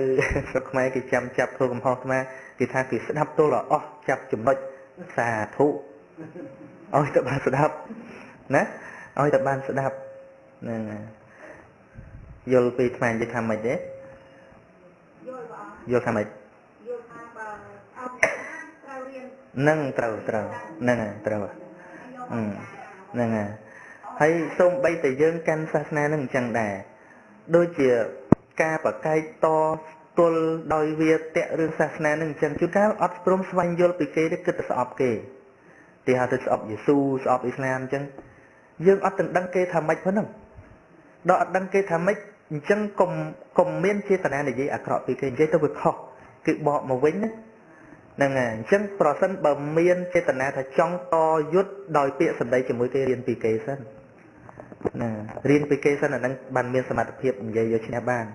ស្រុកខ្មែរគេចាំចាប់ធ្វើកំហុសអាត្មាគេថាគេស្ដាប់ទល់អស់ចាប់ចំណុចសាធុឲ្យតែបានស្ដាប់ណាឲ្យតែបានស្ដាប់ហ្នឹងយល់ពីអាត្មានិយាយថាម៉េចទេយល់ថាម៉េចយល់ថាបើអត់ត្រូវរៀននឹងត្រូវហ្នឹងត្រូវហ្នឹងហើយសូម្បីតែយើងកាន់សាសនានឹងអញ្ចឹងដែរដូចជាការបកែកតទល់ដោយវាតៈរឿងសាសនានឹងអញ្ចឹងជួនកាលអត់ព្រមស្វែងយល់ពីគេទេគិតតែស្អប់គេទីហៅទៅស្អប់យេស៊ូស្អប់អ៊ីស្លាមអញ្ចឹងយើងអត់ទាំងដឹងគេថាម៉េចផងហ្នឹងដល់អត់ដឹងគេថាម៉េចអញ្ចឹងកុំមានចេតនានិយាយអាក្រក់ពីគេនិយាយទៅវាខុសគឺបកមកវិញណាហ្នឹងហើយអញ្ចឹងប្រសិនបើមានចេតនាថាចង់តយុទ្ធដោយពាក្យសម្ដីជាមួយគេរៀនពីគេសិនណារៀនពីគេសិនអាហ្នឹងបានមានសមត្ថភាពនិយាយយកឈ្នះបាន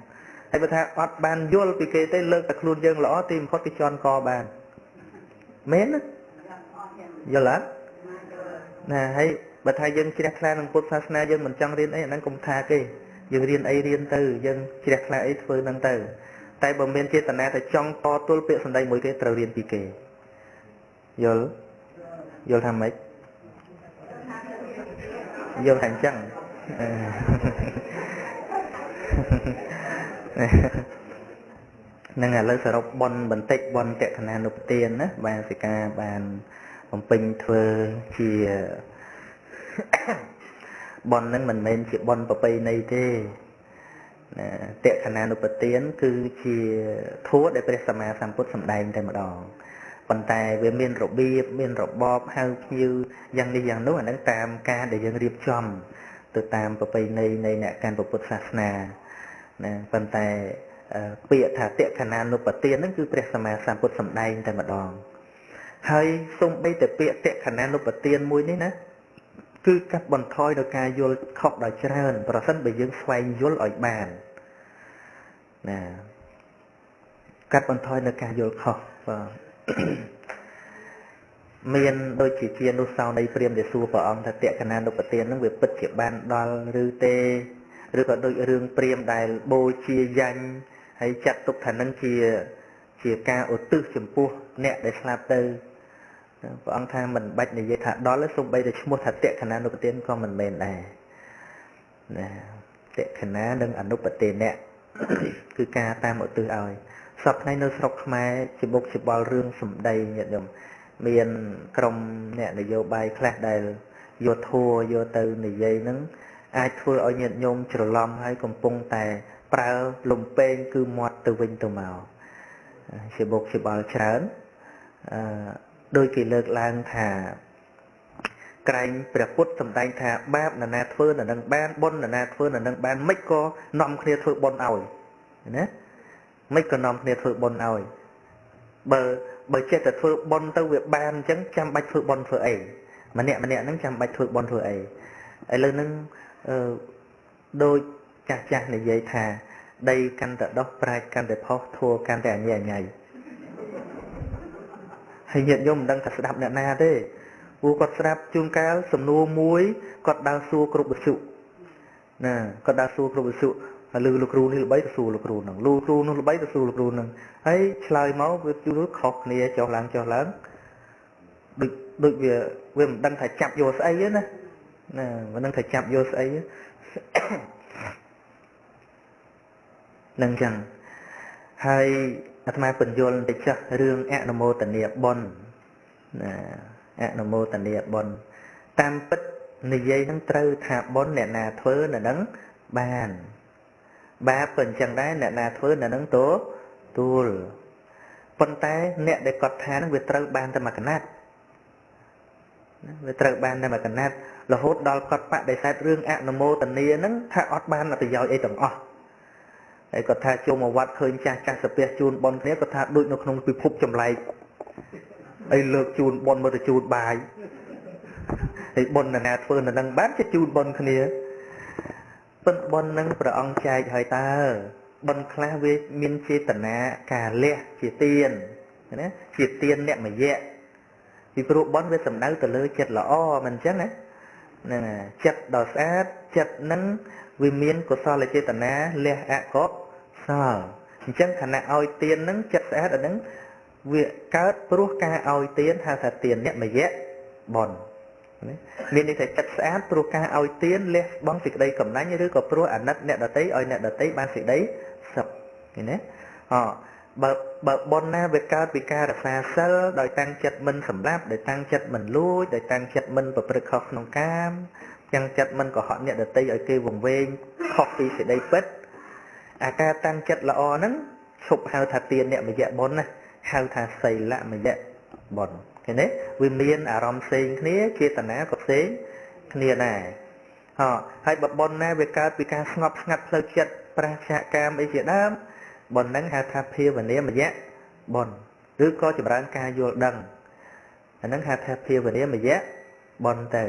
ហើយបើថាអត់បានយល់ពីគេទេលើកតែខ្លួនយើងល្អទីបំផុតគេជន់កបានមែនណាយល់អត់ណាហើយបើថាយើងជ្រះថ្លានឹងពុទ្ធសាសនាយើងមិនចង់រៀនអីអាហ្នឹងកុំថាគេយើងរៀនអីរៀនទៅយើងជ្រះថ្លាអីធ្វើហ្នឹងទៅតែបើមានចេតនាតែចង់តទល់ពាក្យសម្ដីមួយគេត្រូវរៀនពីគេយល់ថាម៉េចយល់ថាអញ្ចឹងហ្នឹងឥឡូវសរុបបុណ្យបន្តិចបុណ្យតក្ខណានុបទានណាបានសិកាបានបំពេញធ្វើជាបុណ្យហ្នឹងមិនមែនជាបុណ្យប្រពៃណីទេណាតក្ខណានុបទានគឺជាធម៌ដែលព្រះសម្មាសម្ពុទ្ធសម្ដែងតែម្ដងប៉ុន្តែវាមានរបៀបមានរបបហៅភ្ញៀវយ៉ាងនេះយ៉ាងនោះអាហ្នឹងតាមការដែលយើងរៀបចំទៅតាមប្រពៃណីនៃអ្នកកាន់ពុទ្ធសាសនាណាប៉ុន្តែពាក្យថាតក្ខណានុបទានហ្នឹងគឺព្រះសម្មាសម្ពុទ្ធសម្ដែងតែម្ដងហើយសូម្បីតែពាក្យតក្ខណានុបទានមួយនេះណាគឺកាត់បន្ថយដល់ការយល់ខុសដល់ច្រើនប្រសិនបើយើងស្វែងយល់ឲ្យបាន ណាកាត់បន្ថយនៅការយល់ខុសបាទមានដូចជាជានុសោនៃព្រាមដែលសួរព្រះអង្គថាតក្កណានុបទាននឹងវាពិតជាបានដល់ឬទេឬក៏ដូចរឿងព្រាមដែលបូជាយញ្ញហើយចាត់ទុកថានឹងជាការឧទ្ទិសចំពោះអ្នកដែលស្លាប់ទៅព្រះអង្គថាមិនបាច់និយាយថាដល់ទេសូម្បីតែឈ្មោះថាតក្កណានុបទានក៏មិនមែនដែរណាតក្កណានិងអនុបទានៈគឺការតាមឧទ្ទិសឲ្យសពថ្ងៃនៅស្រុកខ្មែរជាបុកជាបល់រឿងសម្ដីញាតិញោមមានក្រុមអ្នកនយោបាយខ្លះដែលយកធัวយកទៅនិយាយនឹងអាចធ្វើឲ្យញាតិញោមច្រឡំហើយកំពុងតែប្រើលំពេងគឺមាត់ទៅវិញទៅមកជាបុកជាបល់ច្រើនអឺដោយគេលើកឡើងថាក្រែងព្រះពុទ្ធសម្ដែងថាបាបនរណាធ្វើនរនឹងបានបុណ្យនរណាធ្វើនរនឹងបានមិនក៏នាំគ្នាធ្វើបុណ្យឲ្យណាមិនក៏នាំគ្នាធ្វើបុណ្យឲ្យបើចេះតែធ្វើបុណ្យទៅវាបានអញ្ចឹងចាំបាច់ធ្វើបុណ្យធ្វើអីម្នាក់ម្នាក់ហ្នឹងចាំបាច់ធ្វើបុណ្យធ្វើអីឥឡូវហ្នឹងដូចចាស់ចាស់និយាយថាដីកាន់តែដុះប្រាជ្ញកាន់តែផុសធัวកាន់តែអញញ៉ៃហើយញាតិញោមមិនដឹងថាស្ដាប់អ្នកណាទេព្រោះគាត់ស្ដាប់ជួនកាលសំណួរមួយគាត់ដើរសួរគ្រប់វិទ្យុណាគាត់ដើរសួរគ្រប់វិទ្យុហើយលឺលោកគ្រូនេះល្បីទៅសួរលោកគ្រូហ្នឹងលោកគ្រូនោះល្បីទៅសួរលោកគ្រូហ្នឹងហើយឆ្លើយមកវាជួនខុសគ្នាចុះឡើងចុះឡើងដូចវាមិនដឹងថាចាប់យកស្អីទេណាណាមិនដឹងថាចាប់យកស្អីនឹងចឹងហើយអាត្មាពន្យល់បន្តិចចុះរឿងអនុមោទនាបុណ្យណាអនុមោទនាបុណ្យតាមពិតនិយាយនឹងត្រូវថាបុណ្យអ្នកណាធ្វើនៅនឹងបានបាបក៏អញ្ចឹងដែរអ្នកណាធ្វើនៅនឹងទួលប៉ុន្តែអ្នកដែលគាត់ថានឹងវាត្រូវបានតែមួយកណាត់វាត្រូវបានតែមួយកណាត់រហូតដល់គាត់បដិសេធរឿងអនុមោទនានឹងថាអត់បានប្រយោជន៍អីទាំងអស់ហើយគាត់ថាចូលមកវត្តឃើញចាស់ចាស់សាពះជូនបុណ្យគ្នាគាត់ថាដូចនៅក្នុងពិភពចម្លែកអីលើកជូនបុណ្យមកទៅជូនបាយហើយបុណ្យណាធ្វើនៅនឹងបានជាជូនបុណ្យគ្នាប៉ុន្តែបុណ្យនឹងព្រះអង្គចែកឲ្យតើបុណ្យខ្លះវាមានចេតនាការលះជាទានណាជាទានអ្នកមយៈពីព្រោះបុណ្យវាសំដៅទៅលើចិត្តល្អមិនអញ្ចឹងណាហ្នឹងចិត្តដ៏ស្អាតចិត្តនឹងវាមានកុសលចេតនាលះអកុសលអញ្ចឹងខណៈឲ្យទាននឹងចិត្តស្អាតអានឹងវាកើតព្រោះការឲ្យទានហៅថាទានអ្នកមយៈបុណ្យមានន័យថាចិត្តស្អាតព្រោះការឲ្យទានលះបង់សេចក្តីកំណាញ់ឬក៏ព្រោះអាណិតអ្នកដទៃឲ្យអ្នកដទៃបានសេចក្តីសុខឃើញទេអបើបុណ្យណាវាកើតពីការរក្សាសិលដោយតាំងចិត្តមិនសម្លាប់ដោយតាំងចិត្តមិនលួចដោយតាំងចិត្តមិនប្រព្រឹត្តខុសក្នុងកាមតាំងចិត្តមិនកុហកអ្នកដទៃឲ្យគេវង្វេងខុសពីសេចក្តីពិតអាការតាំងចិត្តល្អហ្នឹងឈប់ហៅថាទានអ្នកមយៈបុណ្យណាហៅថាសីលមយៈបុណ្យឃើញទេវាមានអារម្មណ៍ផ្សេងគ្នាចេតនាក៏ផ្សេងគ្នាដែរហើយបើបុណ្យណាវាកើតពីការស្ងប់ស្ងាត់ផ្លូវចិត្តប្រាសចាកកាមអីជាដើមបុណ្យហ្នឹងហៅថាភាវនាមយៈបុណ្យឬក៏ចម្រើនការយល់ដឹងអាហ្នឹងហៅថាភាវនាមយៈបុណ្យទៅ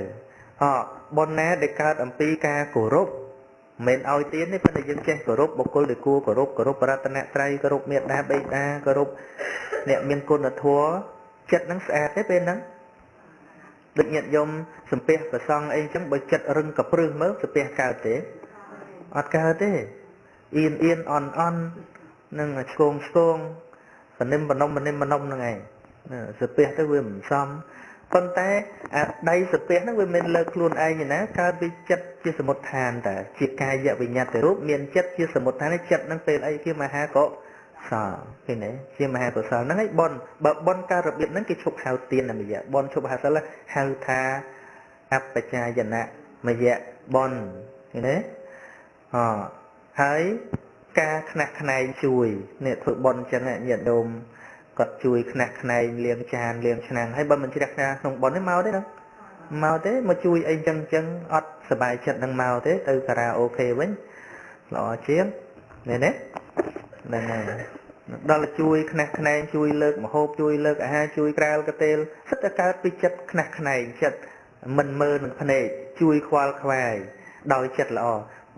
បុណ្យណាដែលកើតអំពីការគោរពមិនឲ្យទានទេប៉ុន្តែយើងចេះគោរពបុគ្គលដែលគួរគោរពគោរពរតនត្រ័យគោរពមេដាបិតាគោរពអ្នកមានគុណធម៌ចិត្តហ្នឹងស្អាតទេពេលហ្នឹងដូចញាតិញោមសំពះប្រសង់អីចឹងបើចិត្តរឹងកព្រឹសមើលសំពះកើតទេអត់កើតទេអៀនអៀនអន់អន់នឹងឆ្គងឆ្គងបនិមបនំបនិមបនំហ្នឹងឯងសំពះទៅវាមិនសមប៉ុន្តែអាដៃសាពះហ្នឹងវាមិនលើខ្លួនឯងណាកើតពីចិត្តជាសមុទ្ឋានតាជាកាយវិញ្ញាតិរូបមានចិត្តជាសមុទ្ឋានចិត្តហ្នឹងពេលអីជាមហាកុសលឃើញទេជាមហាកុសលហ្នឹងឯងបុណ្យបើបុណ្យកើតរបៀបហ្នឹងគេឈប់ហៅទានមយៈបុណ្យឈប់ហៅសិលហៅថាអបច្ចាយនមយៈបុណ្យឃើញទេហើយការខ្នះខ្នែងជួយនេះធ្វើបុណ្យចឹងញាតិញោមគាត់ជួយខ្នះខ្នែងលាងចានលាងឆ្នាំងហើយបើមិនជ្រះថ្លាក្នុងបុណ្យទេមកទេណាមកទេមកជួយអីចឹងចឹងអត់សប្បាយចិត្តនឹងមកទេទៅការ៉ាអូខេវិញល្អជាងនេះណាហ្នឹងហើយដល់ជួយខ្នះខ្នែងជួយលើកម្ហូបជួយលើកអាហារជួយក្រាលកតេលសិតតែកើតពីចិត្តខ្នះខ្នែងចិត្តមិនមើលនឹងភ្នែកជួយខ្វល់ខ្វាយដោយចិត្តល្អ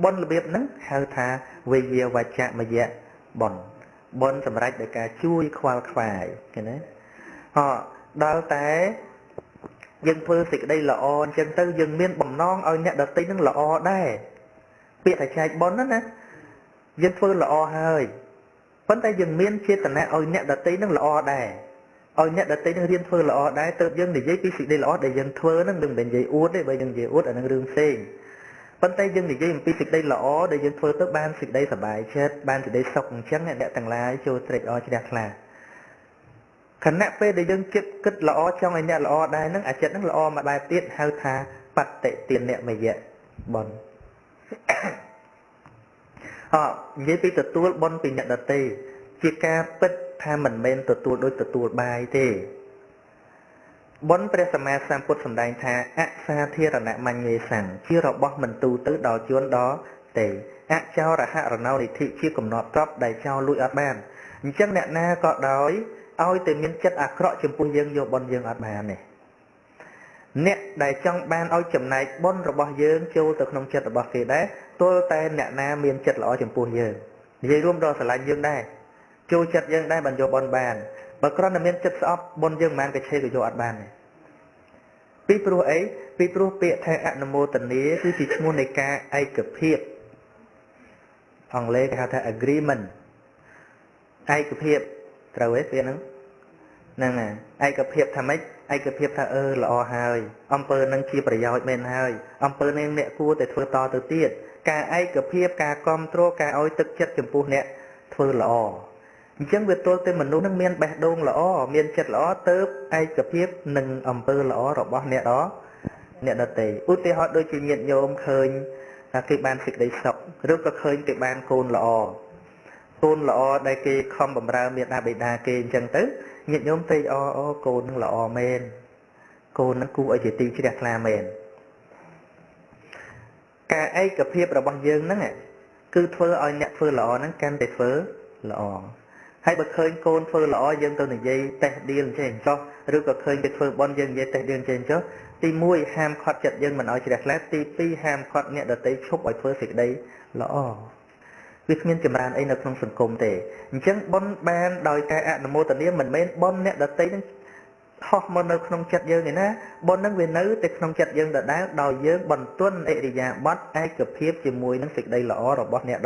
បុណ្យរបៀបហ្នឹងហៅថាវិយាវច្ចមយៈ បុណ្យបុណ្យសម្រេចដោយការជួយខ្វល់ខ្វាយឃើញទេហ៎ដល់តែយើងធ្វើសេចក្តីល្អអញ្ចឹងទៅយើងមានបំណងឲ្យអ្នកដទៃនឹងល្អដែរពាក្យថាចែកបុណ្យហ្នឹងណាយើងធ្វើល្អហើយប៉ុន្តែយើងមានចេតនាឲ្យអ្នកដទៃនឹងល្អដែរឲ្យអ្នកដទៃនឹងរៀនធ្វើល្អដែរទើបយើងនិយាយពីសេចក្តីល្អដែលយើងធ្វើហ្នឹងមិនមែននិយាយអួតទេបើយើងនិយាយអួតអាហ្នឹងរឿងផ្សេងប៉ុន្តែយើងនិយាយអំពីសេចក្តីល្អដែលយើងធ្វើទៅបានសេចក្តីសប្បាយចិត្តបានសេចក្តីសុខអញ្ចឹងអ្នកទាំងឡាយចូលត្រេកអរជ្រះថ្លាខណៈពេលដែលយើងគិតគិតល្អចង់ឲ្យអ្នកល្អដែរហ្នឹងអាចិត្តហ្នឹងល្អមួយបែបទៀតហៅថាបតិទានមយៈបុណ្យអនិយាយពីទទួលបុណ្យពីអ្នកដទៃជាការពិតថាមិនមែនទទួលដូចទទួលបាយទេបុណ្យព្រះសម្មាសម្ពុទ្ធសម្ដែងថាអសាធារណមញ្ញេសੰជារបស់មិនទូទៅដល់ជនដទៃអចោរហរណោនិធិជាកំណត់ទ្រព្យដែលចោលលួចអត់បានអញ្ចឹងអ្នកណាក៏ដោយឲ្យតែមានចិត្តអាក្រក់ចំពោះយើងយកបុណ្យយើងអត់បានទេអ្នកដែលចង់បានឲ្យចំណែកបុណ្យរបស់យើងចូលទៅក្នុងចិត្តរបស់គេដែរទល់តែអ្នកណាមានចិត្តល្អចំពោះយើងនិយាយរួមដល់ស្រឡាញ់យើងដែរចូលចិត្តយើងដែរបានយកបុណ្យបានបើគ្រាន់តែមានចិត្តស្អប់បុណ្យយើងមិនបានកឆេក៏យកអត់បានទេពីព្រោះអីពីព្រោះពាក្យថាអនុមោទនាគឺជាឈ្មោះនៃការឯកភាពអង់គ្លេសគេហៅថា agreement ឯកភាពត្រូវទេពាក្យហ្នឹងហ្នឹងហើយឯកភាពថាម៉េចឯកភាពថាអឺល្អហើយអំពើនឹងជាប្រយោជន៍មែនហើយអំពើនឹងអ្នកគួរតែធ្វើតទៅទៀតការឯកភាពការគ្រប់គ្រងការឲ្យទឹកចិត្តចំពោះអ្នកធ្វើល្អអញ្ចឹងវាទល់តែមនុស្សនឹងមានបេះដូងល្អមានចិត្តល្អទៅឯកភាពនឹងអំពើល្អរបស់អ្នកដទៃឧទាហរណ៍ដូចជាញាតិញោមឃើញថាគេបានសេចក្តីសុខឬក៏ឃើញគេបានកូនល្អកូនល្អដែលគេខំបំរើមេដាបិតាគេអញ្ចឹងទៅញាតិញោមត្រេកអរអូកូននឹងល្អមែនកូននឹងគួរឲ្យជាទីជ្រះថ្លាមែនការឯកភាពរបស់យើងហ្នឹងគឺធ្វើឲ្យអ្នកធ្វើល្អហ្នឹងកាន់តែធ្វើល្អហើយបើឃើញកូនធ្វើល្អយើងទៅនិយាយតេះដៀលអញ្ចឹងចុះឬក៏ឃើញគេធ្វើបុណ្យយើងនិយាយតេះដៀលអញ្ចឹងចុះទី1ហាមឃាត់ចិត្តយើងមិនឲ្យជ្រះថ្លាទី2ហាមឃាត់អ្នកដទៃឈប់ឲ្យធ្វើសេចក្តីល្អវាគ្មានចម្រើនអីនៅក្នុងសង្គមទេអញ្ចឹងបុណ្យបានដោយការអនុមោទនាមិនមែនបុណ្យអ្នកដទៃនឹងហោះមកនៅក្នុងចិត្តយើងឯណាបុណ្យនឹងវានៅតែក្នុងចិត្តយើងដដែលដោយយើងបន្ទន់អរិយាប័ត្រឯកភាពជាមួយនឹងសេចក្តីល្អរបស់អ្នក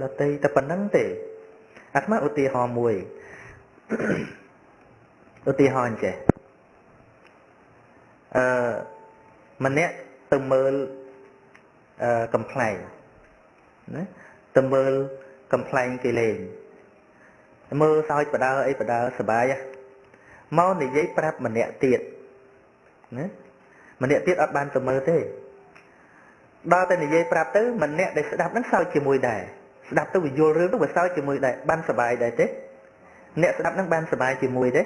ដទៃតែប៉ុណ្្នឹងទេអាត្មាឧទាហរណ៍មួយឧទាហរណ៍អញ្ចេះម្នាក់ទៅមើលកំប្លែងណាទៅមើលកំប្លែងគេលេងមើលសើចបដើអីបដើសបាយមកនិយាយប្រាប់ម្នាក់ទៀតណាម្នាក់ទៀតអត់បានទៅមើលទេដល់តែនិយាយប្រាប់ទៅម្នាក់ដែលស្ដាប់ហ្នឹងសើចជាមួយដែរស្ដាប់ទៅវាយល់រឿងទៅវាសើចជាមួយដែរបានសបាយដែរទេអ្នកស្ដាប់ហ្នឹងបានសបាយជាមួយទេ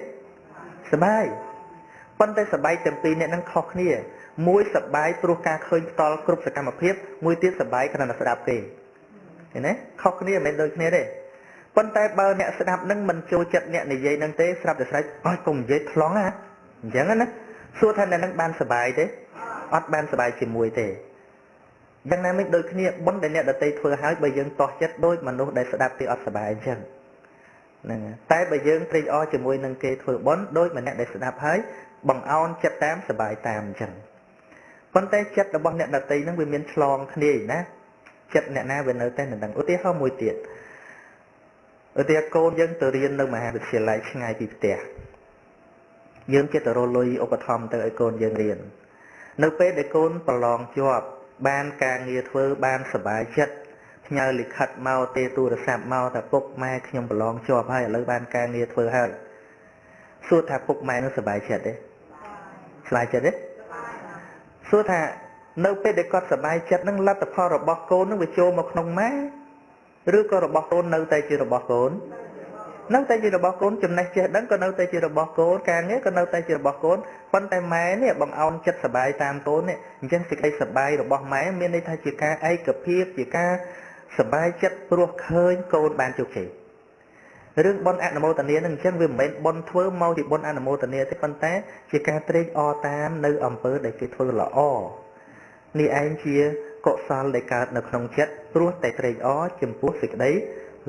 សបាយប៉ុន្តែសបាយទាំងពីរអ្នកហ្នឹងខុសគ្នាមួយសបាយព្រោះការឃើញផ្ទាល់គ្រប់សកម្មភាពមួយទៀតសបាយគ្រាន់តែស្ដាប់គេឃើញទេខុសគ្នាមិនមែនដូចគ្នាទេប៉ុន្តែបើអ្នកស្ដាប់ហ្នឹងមិនចូលចិត្តអ្នកនិយាយហ្នឹងទេស្រាប់តែស្រេចអើយកុំនិយាយថ្លង់ណាអញ្ចឹងណាសួរថាអ្នកហ្នឹងបានសបាយទេអត់បានសបាយជាមួយទេយ៉ាងណាមិញដូចគ្នាបុណ្យដែលអ្នកដទៃធ្វើហើយបើយើងតោះចិត្តដូចមនុស្សដែលស្ដាប់គេអត់សប្បាយអញ្ចឹងហ្នឹងតែបើយើងត្រេកអរជាមួយនឹងគេធ្វើបុណ្យដូចម្នាក់ដែលស្ដាប់ហើយបង្អោនចិត្តតាមសប្បាយតាមអញ្ចឹងប៉ុន្តែចិត្តរបស់អ្នកដទៃហ្នឹងវាមានឆ្លងគ្នាឯណាចិត្តអ្នកណាវានៅតែមិនដឹងឧទាហរណ៍មួយទៀតឧទាហរណ៍កូនយើងទៅរៀននៅមហាវិទ្យាល័យឆ្ងាយពីផ្ទះយើងចិត្តទៅរលុយឧបត្ថម្ភទៅឲ្យកូនយើងរៀននៅពេលដែលកូនប្រឡងជាប់បានការងារធ្វើបានសប្បាយចិត្តផ្ញើលិខិតមកទេទូរស័ព្ទមកថាពុកម៉ែខ្ញុំប្រឡងជាប់ហើយឥឡូវបានការងារធ្វើហើយសួរថាពុកម៉ែនឹងសប្បាយចិត្តទេសប្បាយចិត្តទេសួរថានៅពេលដែលគាត់សប្បាយចិត្តនឹងលទ្ធផលរបស់កូននឹងវាចូលមកក្នុងម៉ែឬក៏របស់កូននៅតែជារបស់កូននៅតែជារបស់កូនចំណេះចេះដឹងក៏នៅតែជារបស់កូនការងារក៏នៅតែជារបស់កូនប៉ុន្តែម៉ែនេះបង្អោនចិត្តសប្បាយតាមកូននេះអញ្ចឹងសេចក្តីសប្បាយរបស់ម៉ែមានន័យថាជាការឯកភាពជាការសប្បាយចិត្តព្រោះឃើញកូនបានជោគជ័យរឿងបុណ្យអនុមោទនានឹងអញ្ចឹងវាមិនមែនបុណ្យធ្វើមកជាបុណ្យអនុមោទនាទេប៉ុន្តែជាការត្រេកអរតាមនៅអំពើដែលគេធ្វើល្អនេះឯងជាកុសលដែលកើតនៅក្នុងចិត្តព្រោះតែត្រេកអរចំពោះសេចក្តី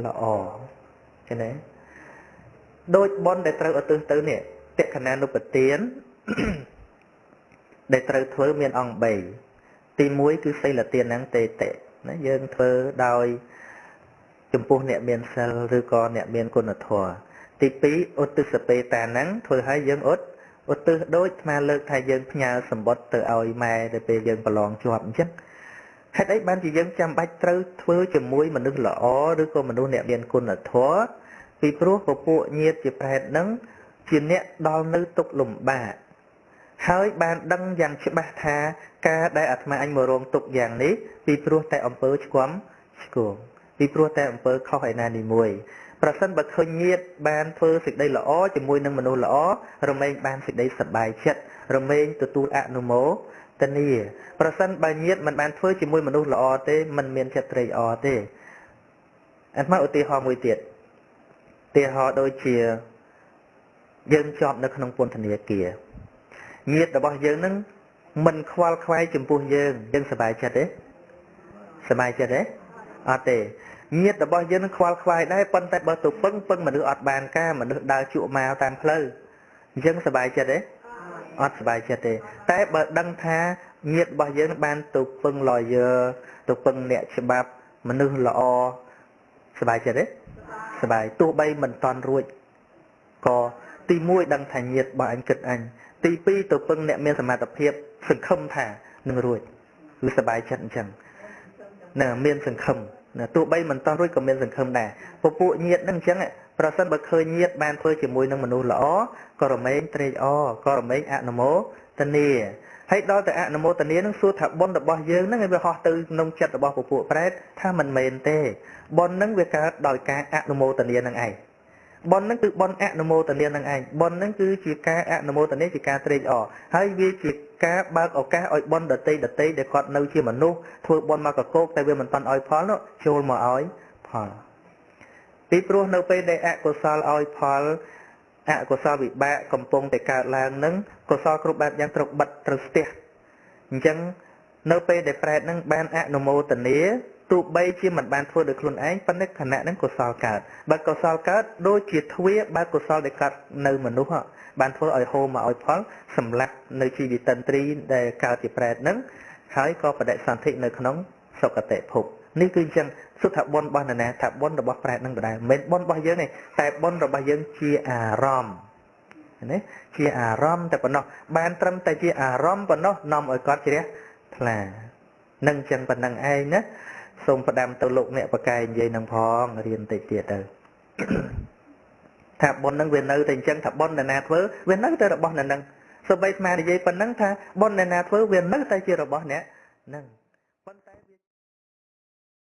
ល្អ ចឹងណា ដូចបុណ្យដែលត្រូវឧទ្ទិសទៅនេះ តក្កណានុបទានដែលត្រូវធ្វើមានអង្គ3 ទី1គឺសីលទានហ្នឹង តេតិណា យើងធ្វើដោយចំពោះអ្នកមានសិលឬក៏អ្នកមានគុណធម៌។ ទី2 ឧទ្ទិសបេតាហ្នឹង ធ្វើឲ្យយើងឧទ្ទិស ដូចអាត្មាលើកថាយើងផ្ញើសម្បត្តិទៅឲ្យម៉ែទៅពេលយើងប្រឡងជាប់អញ្ចឹង។ ហេតុអីបានជាយើងចាំបាច់ត្រូវធ្វើជាមួយមនុស្សល្អឬក៏មនុស្សអ្នកមានគុណធម៌? ពីព្រោះពពួកញាតិជាប្រេតហ្នឹងជាអ្នកដល់នៅទុកលំបាក ហើយបានដឹងយ៉ាងច្បាស់ថាការដែលអាត្មាអញមករងទុកយ៉ាងនេះ ពីព្រោះតែអំពើឆ្គាំឆ្គង ពីព្រោះតែអំពើខុសឯណានីមួយ។ ប្រសិនបើឃើញញាតិបានធ្វើសេចក្តីល្អជាមួយនឹងមនុស្សល្អ រមែងបានសេចក្តីសប្បាយចិត្ត រមែងទទួលអនុមោទនា។ ប្រសិនបើញាតិមិនបានធ្វើជាមួយមនុស្សល្អទេ មិនមានចិត្តត្រេកអរទេ។ អាត្មាឧទាហរណ៍មួយទៀត ឧទាហរណ៍ដូចជាយើងជាប់នៅក្នុងពន្ធនាគារ ញាតិរបស់យើងនឹងមិនខ្វល់ខ្វាយចំពោះយើង យើងសប្បាយចិត្តទេ? សប្បាយចិត្តទេ? អត់ទេ។ ញាតិរបស់យើងនឹងខ្វល់ខ្វាយដែរ ប៉ុន្តែបើទៅពឹងពឹងមនុស្សអត់បានការ មនុស្សដើរជក់មកតាមផ្លូវអញ្ចឹង សប្បាយចិត្តទេ? អត់សប្បាយចិត្តទេ។ តែបើដឹងថាញាតិរបស់យើងបានទៅពឹង lawyer ទៅពឹងអ្នកច្បាប់មនុស្សល្អ សប្បាយចិត្តទេ? សប្បាយ ទោះបីមិនតន់រួចក៏ ទី1 ដឹងថាញាតិរបស់អញគិតអញ ទី2 ទៅពឹងអ្នកមានសមត្ថភាព សង្ឃឹមថានឹងរួច គឺសប្បាយចិត្តអញ្ចឹងណា មានសង្ឃឹមណា ទោះបីមិនតោះរួចក៏មានសង្ឃឹមដែរ។ ពពួកញាតិនឹងអញ្ចឹង ប្រសិនបើឃើញញាតិបានធ្វើជាមួយនឹងមនុស្សល្អ ក៏រមែងត្រេកអរ ក៏រមែងអនុមោទនា ហើយដល់តែអនុមោទនានឹង សួរថាបុណ្យរបស់យើងនឹងវាហោះទៅក្នុងចិត្តរបស់ពពួកប្រែត? ថាមិនមែនទេ។ បុណ្យនឹងវាកើតដោយការអនុមោទនានឹងឯង បុណ្យនឹងគឺបុណ្យអនុមោទនានឹងឯង បុណ្យនឹងគឺជាការអនុមោទនា ជាការត្រេកអរ ហើយវាជាការបើកឱកាសឲ្យបុណ្យដតីដតីដែលគាត់នៅជាមនុស្សធ្វើបុណ្យមកកកោក តែវាមិនតាន់ឲ្យផលនោះ ចូលមកឲ្យផល ពីព្រោះនៅពេលដែលអកុសលឲ្យផល អកុសលវិបាកកំពុងតែកើតឡើងនឹង កុសលគ្រប់បែបយ៉ាងត្រូវបិទ ត្រូវស្ទះ។ អញ្ចឹងនៅពេលដែលប្រែតនឹងបានអនុមោទនា ទោះបីជាមិនបានធ្វើដោយខ្លួនឯង ប៉ុន្តែខណៈហ្នឹងកុសលកើត បើកុសលកើតដូចជាទ្វាបើកុសលដែលកើតនៅមនុស្សបានធ្វើឲ្យហូរមកឲ្យផល សម្លាប់នៅជីវិតិន្ទ្រីដែលកើតជាប្រែតហ្នឹង ហើយក៏បដិសន្ធិនៅក្នុងសុគតិភពនេះ។ គឺអញ្ចឹង សុទ្ធថាបុណ្យរបស់នរណា? ថាបុណ្យរបស់ប្រែតហ្នឹងដដែល មិនមែនបុណ្យរបស់យើងទេ តែបុណ្យរបស់យើងជាអារម្មណ៍ណា ជាអារម្មណ៍តែប៉ុណ្ណោះ បានត្រឹមតែជាអារម្មណ៍ប៉ុណ្ណោះ នាំឲ្យគាត់ជ្រះថ្លានឹងចឹងប៉ុណ្ណឹងឯងណា។ សូមផ្ដាំទៅលោកអ្នកបកែនិយាយនឹងផង រៀនតិចទៀតទៅ ថាបុណ្យនឹងវានៅតែអញ្ចឹង ថាបុណ្យនរណាធ្វើវានៅតែរបស់អ្នកនឹង សូម្បីអាត្មានិយាយប៉ុណ្ណឹង ថាបុណ្យនរណាធ្វើវានៅតែជារបស់អ្នកនឹង។